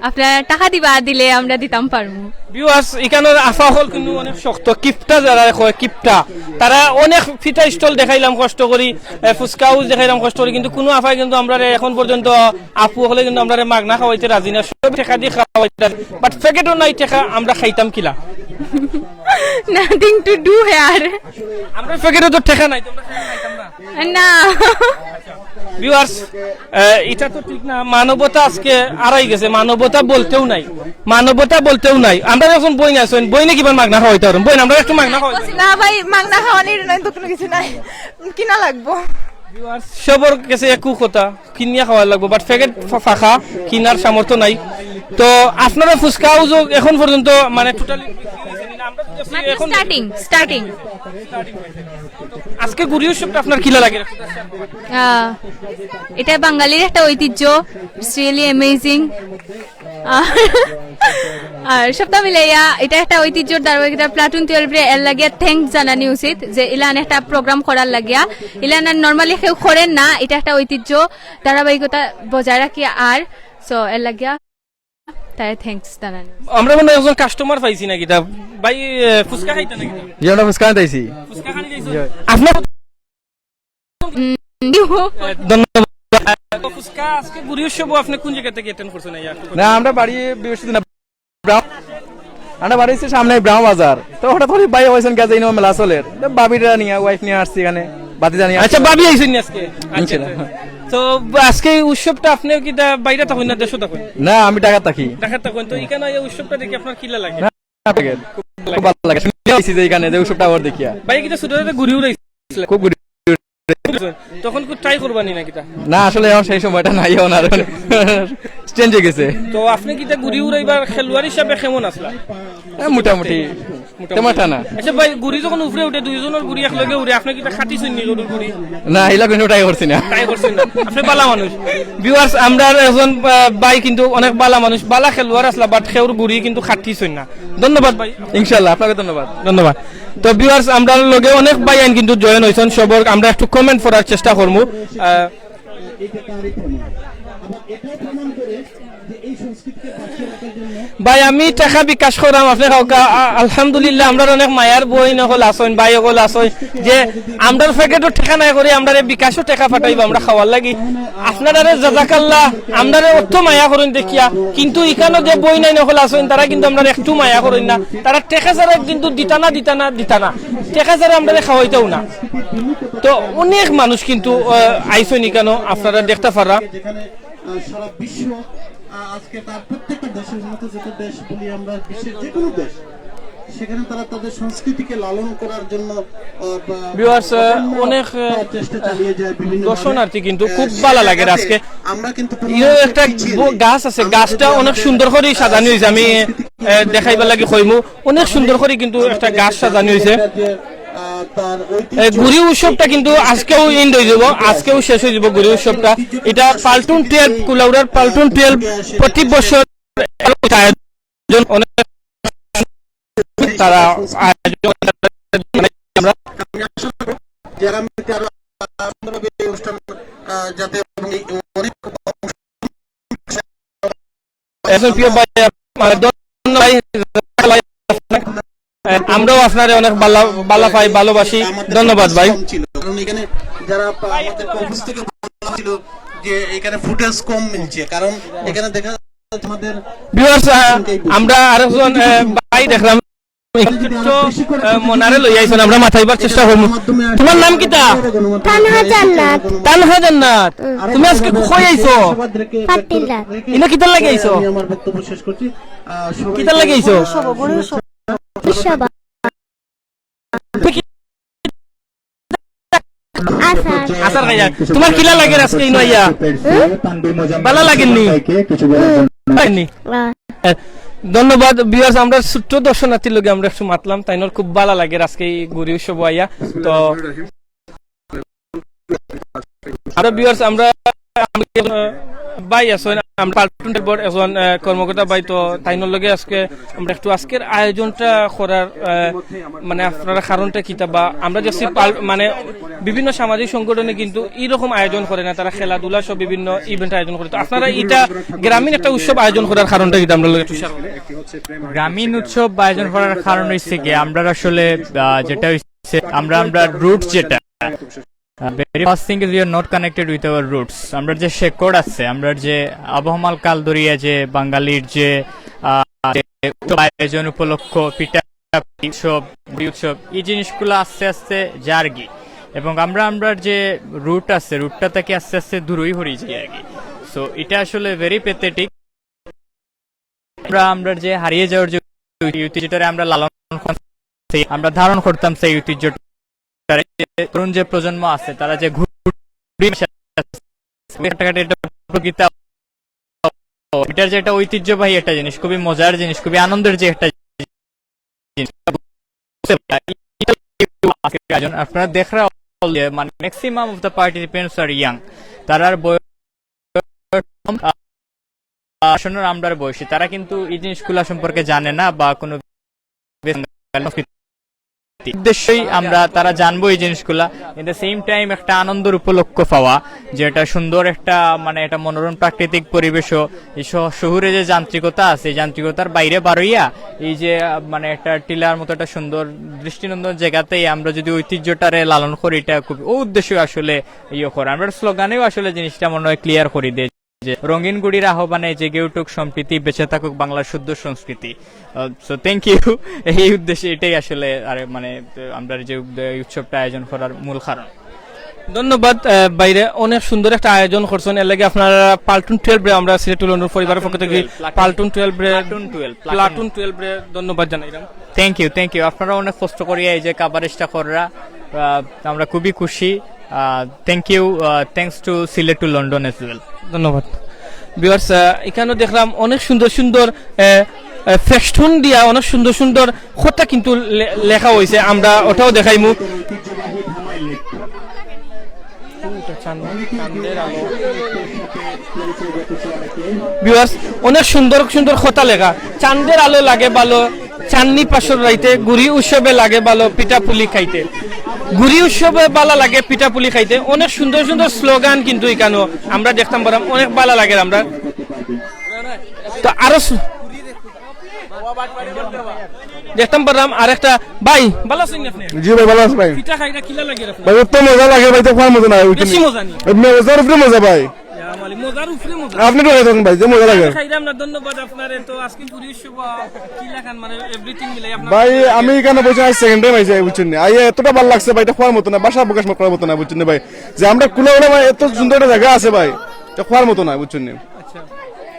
আপনারা টাকা দিবা, দিলে আমরা দিতাম পারমু। ভিউয়ার্স, ইখানোর আফা অকল কিন্তু অনেক শক্ত, কিপটা যারা কয় কিপটা, তারা অনেক ফিটা স্টল দেখাইলাম কষ্ট করি, এ, ফুচকা হাউস দেখাইলাম কষ্ট করি, কিন্তু কোনো আফায় কিন্তু আমরারে এখন পর্যন্ত, আপু অকলে কিন্তু আমরারে মাগনা খাওয়াইতে রাজি না। টেকা দি খাওয়াইতা, but প্যাকেটো নাই টেকা, আমরা খাইতাম কিলা? Nothing to do here. আমরা প্যাকেটো তো টেকা নাই, তোমরা খাইতাম না। না। ভিউয়ার্স, ইটা তো ঠিক না, মানবতা আজকে আরাই গেছে, মানবতা বলতেও নাই, মানবতা বলতেও নাই। আমরা যখন বইন আছইন, বইনে কিবা মাগনা খাওয়াইতা পারইন? বইন, আমরা একটু মাগনা খাওয়াই। না ভাই, মাগনা খাওয়ানির নাই তো কোনো কিছু নাই, কিনা লাগবো। ভিউয়ার্স, সবর গেছে একু কথা, কিনিয়া খাওয়া লাগবো, but প্যাকেট ফা-, ফাঁকা, কিনার সামর্থ্য নাই। তো আপনারা ফুচকাও যে এখন পর্যন্ত মানে টোটালি বিক্রি হইছে না, আমরা তো দেখছি মাত্র এখন স্টার্টিং, স্টার্টিং। আজকে গুড়ি উৎসবটা আপনার কিলা লাগে? আহ, এটা বাঙালির একটা ঐতিহ্য, it's really amazing। আর, আর সবটা মিলাইয়া এটা একটা ঐতিহ্যর ধারাবাহিকতা, প্লাটুন টুয়েলভ রে এর লাগিয়া থ্যাঙ্কস জানানি উচিত যে ইলান একটা প্রোগ্রাম করার লাগিয়া। ইলান আর নরমালি কেউ করেন না, এটা একটা ঐতিহ্য, ধারাবাহিকতা বজায় রাখিয়া আর, সো এর লাগিয়া তাই থ্যাঙ্কস জানানি। আমরা মনে হয় একজন কাস্টমার পাইছি নাকি তা? ভাই, এ, ফুচকা খাইতা নাকি তা? জি, আমরা ফুচকা খাইতে আইছি। ফুচকা খানি খাইছো? জি। আপনার উম, এ, ধন্যবাদ। ফুচকা আজকে গুড়ি উৎসব আপনি কোন জায়গা থেকে অ্যাটেন্ড করছেন? এই একটু না, আমরা বাড়ি বৃহস্পতি না, ব্রাউন, আমরা বাড়ি হচ্ছে সামনে ব্রাউন বাজার। তো হঠাৎ করে ভাই ওইসন গেছে, ইনো মেলা চলের। তো ভাবিরা নিয়ে, ওয়াইফ নিয়ে আসছি এখানে, বাতি জানিয়ে আচ্ছা, আসছি। ভাবি আইছেন নি আজকে? আচ্ছা, ইনশাল্লাহ। আচ্ছা। তো আজকে এই উৎসবটা আপনি কি তা বাইরে থাকেন না দেশে থাকেন? না, আমি ঢাকা থাকি। ঢাকা থাকেন, তো এখানে এই উৎসবটা দেখে আপনার কিলা লাগে? না, খুব ভালো লাগে। শুনে আইছি যে এখানে যে উৎসবটা আবার দেখিয়া। ভাই, কি তো ছোট ছোট ঘুরি উড়াইছে? খুব ঘুরি। তখন কি ট্রাই করবানি নাকি তা? না, আসলে এখন সেই সময়টা নাই, এখন আর চেঞ্জ হয়ে গেছে। তো আপনি কি তা ঘুরি উড়াইবার খেলোয়াড় হিসাবে কেমন আসলা? হ্যাঁ, মোটামুটি। তেমন একটা না। আচ্ছা ভাই, ঘুরি যখন উপরে উঠে, দুইজনের ঘুরি একলগে উড়ে, আপনি কি তা খাটি শুননি গরুর ঘুরি? না, এগুলা কোনো ট্রাই করছি না। ট্রাই করছেন না। আপনি বালা মানুষ। ভিউয়ার্স, আমরা একজন, আহ, ভাই কিন্তু অনেক বালা মানুষ, বালা খেলোয়াড় আসলা, but খেউর ঘুরি কিন্তু খাটি শুন না। ধন্যবাদ ভাই। ইনশাল্লাহ, আপনাকে ধন্যবাদ। ধন্যবাদ। তো ভিউয়ার্স, আমরার লগে অনেক ভাই আইন কিন্তু জয়েন হইছেন, সবর আমরা একটু কমেন্ট পড়ার চেষ্টা করমু। আহ, ভাই, আমি টাকা বিকাশ করাম, আপনি কাউকে, আ-, আলহামদুলিল্লাহ, আমরার অনেক মায়ার বইন অকল আছইন, ভাই অকল আছইন, যে আমরার প্যাকেটও টাকা নাই করে, আমরারে বিকাশও টাকা পাঠাইবা, আমরা খাওয়ার লাগি। আপনারারে জাজাকাল্লাহ, আমরারে অত মায়া করইন দেখিয়া, কিন্তু ইখানো যে বইন আইন অকল আছইন, তারা কিন্তু আমরারে একটু মায়া করইন না, তারা টাকা ছাড়া কিন্তু দিতা না, দিতা না, দিতা না, টাকা ছাড়া আমরারে খাওয়াইতাও না। তো অনেক মানুষ কিন্তু, আহ, আইছইন ইখানো, আপনারা দেখতা পারা। আহ, সারা বিশ্ব, আহ, আজকে তার প্রত্যেকটা দেশের মতো যত দেশ বলি আমরা, বিশ্বের যে কোনো দেশ, সেখানে তারা তাদের সংস্কৃতিকে লালন করার জন্য, আহ, বা ভিউয়ার্স, আহ, অন্যান্য, অনেক, আহ, আহ, চেষ্টা চালিয়ে যায় বিভিন্ন দর্শনার্থী ভাবে। কিন্তু আহ, খুব সেই ভালো লাগে জায়গাতে আজকে। আমরা কিন্তু কোনো ইয়ে অংশে একটা পিছিয়ে ব-, নেই। গাছ আছে, আমরা গাছটা যদি অনেক আমাদের সুন্দর করে সাজানো হইছে। আমি, সংস্কৃতিকে আহ, দেখাইবার লাগি কইমু, অনেক সুন্দর করে কিন্তু একটা গাছ সাজানো হইছে। যে আহ, তার এ, ঐতিহ্য ঘুরি উৎসবটা কিন্তু আজকেও এন্ড হয়ে যাব, আজকেও শেষ হয়ে যাব ঘুরি উৎসবটা। এটা পাল্টুন টুয়েলভ, কুলাউড়ার পাল্টুন টুয়েলভ প্রতি বছর আয়োজন, অনেক তারা আয়োজন আমরা যারা মিলতে আরো সুন্দরভাবে এই অনুষ্ঠান, আহ, যাতে এবং এই অনেক একজন প্রিয় ভাই, আহ, ধন্যবাদ ভাই। আহ, আমরাও আপনারে অনেক বালা, বালা পাই, ভালোবাসি। ধন্যবাদ ভাই। কম ছিল, কারণ এখানে যারা, আহ, আমাদের অফিস থেকে বলা হয়েছিল যে এখানে ফুটেজ কম মিলছে, কারণ এখানে দেখা যাচ্ছে আমাদের ভিউয়ার্স, আহ, আমরা আরেকজন, আহ, ভাই দেখলাম, একটু, আহ, মনারে লই আইছন, আমরা মাতাইবার চেষ্টা করমু। তোমার নাম কিতা? তানহা জান্নাত। তানহা জান্নাত। হুম। তুমি আজকে কই আইছো? পাতিলা। ইনো কিতার লাগি আইছো? আমি আমার বক্তব্য শেষ করছি। আহ, সবাই কিতার লাগি আইছো? সভা। তুমি কি আচার। আচার খাইয়া। তোমার কিলা লাগে আজকে ইনো আইয়া? হুম? বালা লাগেনি? হুম। হয়নি? আহ। এ, ধন্যবাদ। ভিউয়ার্স, আমরা ছোট্ট দর্শনার্থীর লগে আমরা একটু মাতলাম, তাইনর খুব বালা লাগে আজকে এই ঘুরি উৎসব আইয়া। তো আরো ভিউয়ার্স, আমরা, আমরা, ভাই আছইন, আমরা পাল্টুন টুয়েলভর একজন, আহ, কর্মকর্তা ভাই, তো তাইনর লগে আজকে আমরা একটু আজকের আয়োজনটা করার, আহ, মানে আপনারা কারণটা কিতা বা আমরা যে পাল-, মানে বিভিন্ন সামাজিক সংগঠনে কিন্তু এইরকম আয়োজন করে না, তারা খেলাধুলা সহ বিভিন্ন ইভেন্ট আয়োজন করে। তো আপনারা এটা গ্রামীণ একটা উৎসব আয়োজন করার কারণটা কিতা আমরা লগে একটু share করবেন? গ্রামীণ উৎসব আয়োজন করার কারণ হইছে কি, আমরা আসলে, আহ, যেটা হইছে, আমরা, আমরা রুট যেটা, Uh, very first thing is we are not connected with our roots. আমরা যে শেকড় আছে, আমরা যে আবহমান কাল ধরিয়া যে বাঙালির যে, আহ, যে উৎসব আয়োজন উপলক্ষ পিঠা উৎসব, উৎসব, এই জিনিসগুলো আস্তে আস্তে যারগি, এবং আমরা, আমরার যে রুট আছে, রুটটা থেকে আস্তে আস্তে দূরই হরি যাই আর কি। সো এটা আসলে ভেরি প্যাথেটিক। আমরা, আমরা যে হারিয়ে যাওয়ার যে ঐতিহ্যটারে আমরা লালন করতাম, সেই, আমরা ধারণ করতাম সেই ঐতিহ্যটা, যে তরুণ যে প্রজন্ম আছে, তারা যে ঘুড়ি, এটা যে একটা ঐতিহ্যবাহী একটা জিনিস, খুবই মজার জিনিস, খুবই আনন্দের যে একটা জিনিস। আপনারা দেখরা যে মানে maximum of the participants are young, তারার বয়স কম, আহ, আসন্ন আমরার বয়সী, তারা কিন্তু এই জিনিসগুলা সম্পর্কে জানে না বা কোনো উদ্দেশ্যই আমরা তারা জানবো এই জিনিসগুলা। In the same time একটা আনন্দের উপলক্ষ পাওয়া, যে এটা সুন্দর একটা, মানে, এটা মনোরম প্রাকৃতিক পরিবেশও, এই শ-, শহুরে যে যান্ত্রিকতা আছে, এই যান্ত্রিকতার বাইরে বারইয়া এই যে, আহ, মানে, একটা টিলার মতো একটা সুন্দর দৃষ্টিনন্দন জায়গাতেই আমরা যদি ঐতিহ্যটারে লালন করি, এটা খুব, ও উদ্দেশ্য আসলে ইয়ে করে। আমরা স্লোগানেও আসলে জিনিসটা মনে হয় ক্লিয়ার করি দেয় যে রঙিন গুড়ির আহ্বানে জেগে উঠুক সম্প্রীতি, বেঁচে থাকুক বাংলার শুদ্ধ সংস্কৃতি। So thank you. এই উদ্দেশ্যে এটাই আসলে, আরে, মানে, আমরা যে উদ্য-, এই উৎসবটা আয়োজন করার মূল কারণ। ধন্যবাদ। আহ, বাইরে অনেক সুন্দর একটা আয়োজন করছেন, এর লাগি আপনারা প্লাটুন টুয়েলভ রে আমরা সিলেট টু লন্ডন পরিবারের পক্ষ থেকে প্লাটুন টুয়েলভ, প্লাটুন টুয়েলভ রে, platoon twelve, platoon platoon twelve রে ধন্যবাদ জানাইলাম। Thank you, thank you. আপনারা অনেক কষ্ট করিয়া এই যে কাভারেজটা কররা, আহ, আমরা খুবই খুশি। Thank you, thanks to Sylhet to London as well. ধন্যবাদ। ভিউয়ার্স, আহ, এখানেও দেখলাম অনেক সুন্দর সুন্দর, আহ, আহ, ফেস্টুন দিয়া অনেক সুন্দর সুন্দর কথা কিন্তু লে-, লেখা হয়েছে, আমরা ওটাও দেখাইমু। ভিউয়ার্স, অনেক সুন্দর সুন্দর কথা লেখা। চান্দের আলো লাগে ভালো, চান্নি পাশর রাইতে, গুড়ি উৎসবে লাগে ভালো পিঠা পুলি খাইতে। গুড়ি উৎসবে ভালা লাগে পিঠা পুলি খাইতে। অনেক সুন্দর সুন্দর স্লোগান কিন্তু এখানেও আমরা দেখতাম পারাম, অনেক ভালা লাগে আমরা। তো আরো সু-, দেখতাম পারলাম আরেকটা ভাই, ভালা আছইন আপনি? জি ভাই, ভালা আছি ভাই। পিঠা খাইরা কিলা লাগে আপনার? ভাই, অত মজা লাগে ভাই, তো খাওয়ার মতো না, ওই বেশি মজা নি? মজার উপরে মজা ভাই। ইয়া মালিক, মজার উপরে মজা। আপনি তো খাইতেন ভাই, যে মজা লাগে। খাইলাম না, ধন্যবাদ আপনারে। তো আজকে গুড়ি উৎসব, আহ, কিলা খান, মানে, everything মিলাই আপনার ভাই, আমি এখানে বসে আজ সেকেন্ড টাইম আইছি, বুঝছেন নি? আইয়া এতটা ভালো লাগছে ভাই, এটা খাওয়ার মতো না, ভাষা প্রকাশ করার মতো না, বুঝছেন নি ভাই? যে আমরা কুলাউড়া ভাই, এত সুন্দর একটা জায়গা আছে ভাই, এটা খাওয়ার মতো না, বুঝছেন নি? আচ্ছা।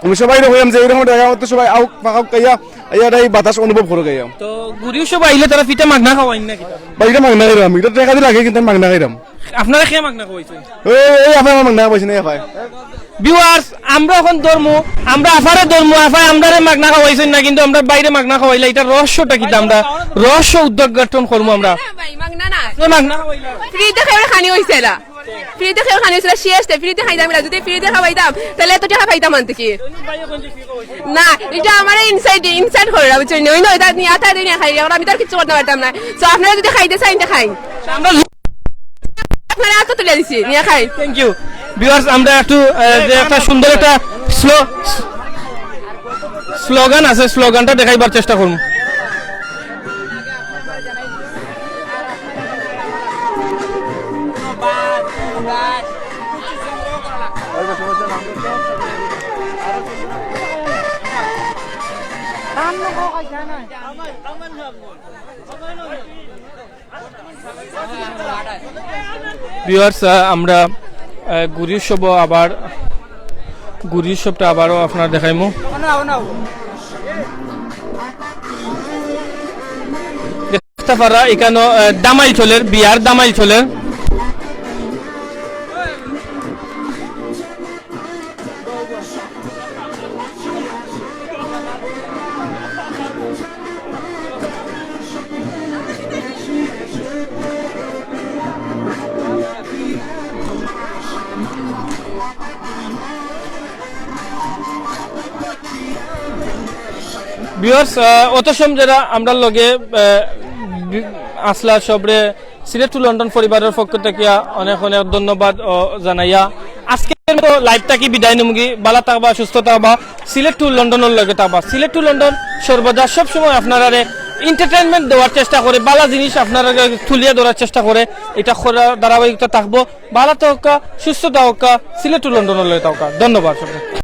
আমি সবাইরে কইলাম যে এরকম একটা জায়গা, তো সবাই আউক, ফাঁকাউক আইয়া, আইয়া এটা এই বাতাস অনুভব করো আইয়া। তো গুড়ি উৎসব আইলে তারা পিঠা মাগনা খাওয়াইন নাকি? ভাই, এটা মাগনা খাইলাম, এটা টাকা দিয়ে লাগে, কিন্তু আমি মাগনা খাইলাম। আপনারা কে মাগনা খাওয়াইছেন? এই, এই আফায় আমার মাগনা খাওয়াইছেন, এই আফায়। ভিউয়ার্স, আমরা এখন ধরমু, আমরা আফারে ধরমু, আফায় আমরারে মাগনা খাওয়াইছেন না, কিন্তু আমরা বাইরে মাগনা খাওয়াইলা, এটা রহস্যটা কিতা? আমরা রহস্য উদ্ঘাটন করমু আমরা। না ভাই, মাগনা না। আপনি মাগনা খাওয়াইলা? ফ্রিতে খাইবার খানি হইছে না। ফ্রিতে খাইবার খানি হইছে না, শেষ তে ফ্রিতে খাইতাম না। যদি ফ্রিতে খাওয়াইতাম, তাহলে এত টাকা পাইতাম আনতে কি? না, এটা আমার ইনসাইড, ইনসাইড করে, বুঝছেন? ওই নয়, তার নিয়ে আতা দিয়ে খাই, এখন আমি তো আর কিছু করতে পারতাম না। তো আপনারা যদি খাইতে চান, তো খাই। আমরা আপনারা আতো তুলে দিছি, নিয়ে খাই। Thank you. ভিউয়ার্স, আমরা একটু, আহ, যে একটা সুন্দর একটা স্লো-, স্লোগান আছে, স্লোগানটা দেখাইবার চেষ্টা করুন। ভিউয়ার্স, আহ, আমরা, আহ, গুড়ি উৎসব আবার, গুড়ি উৎসবটা আবারও আপনারা দেখাইমু। দেখতা পাররা এখানো, আহ, দামাইল চলের, বিয়ার দামাইল চলের। ভিউয়ার্স, আহ, অত সময় যারা আমরার লগে, আহ, বি-, আসলা সবরে সিলেট টু লন্ডন পরিবারের পক্ষ থেকে অনেক অনেক ধন্যবাদ, ও, জানাইয়া আজকের মতো লাইভটা কি বিদায় নিমুগি। ভালা থাকবা, সুস্থ থাকবা, সিলেট টু লন্ডনের লগে থাকবা। সিলেট টু লন্ডন সর্বদা সব সময় আপনারারে এন্টারটেইনমেন্ট দেওয়ার চেষ্টা করে, বালা জিনিস আপনারা তুলিয়া ধরার চেষ্টা করে। এটা করা ধারাবাহিকতা থাকবো। বালা থাকউক্কা, সুস্থ থাকউক্কা, সিলেট টু লন্ডন লগে থাকউক্কা। ধন্যবাদ সবাই।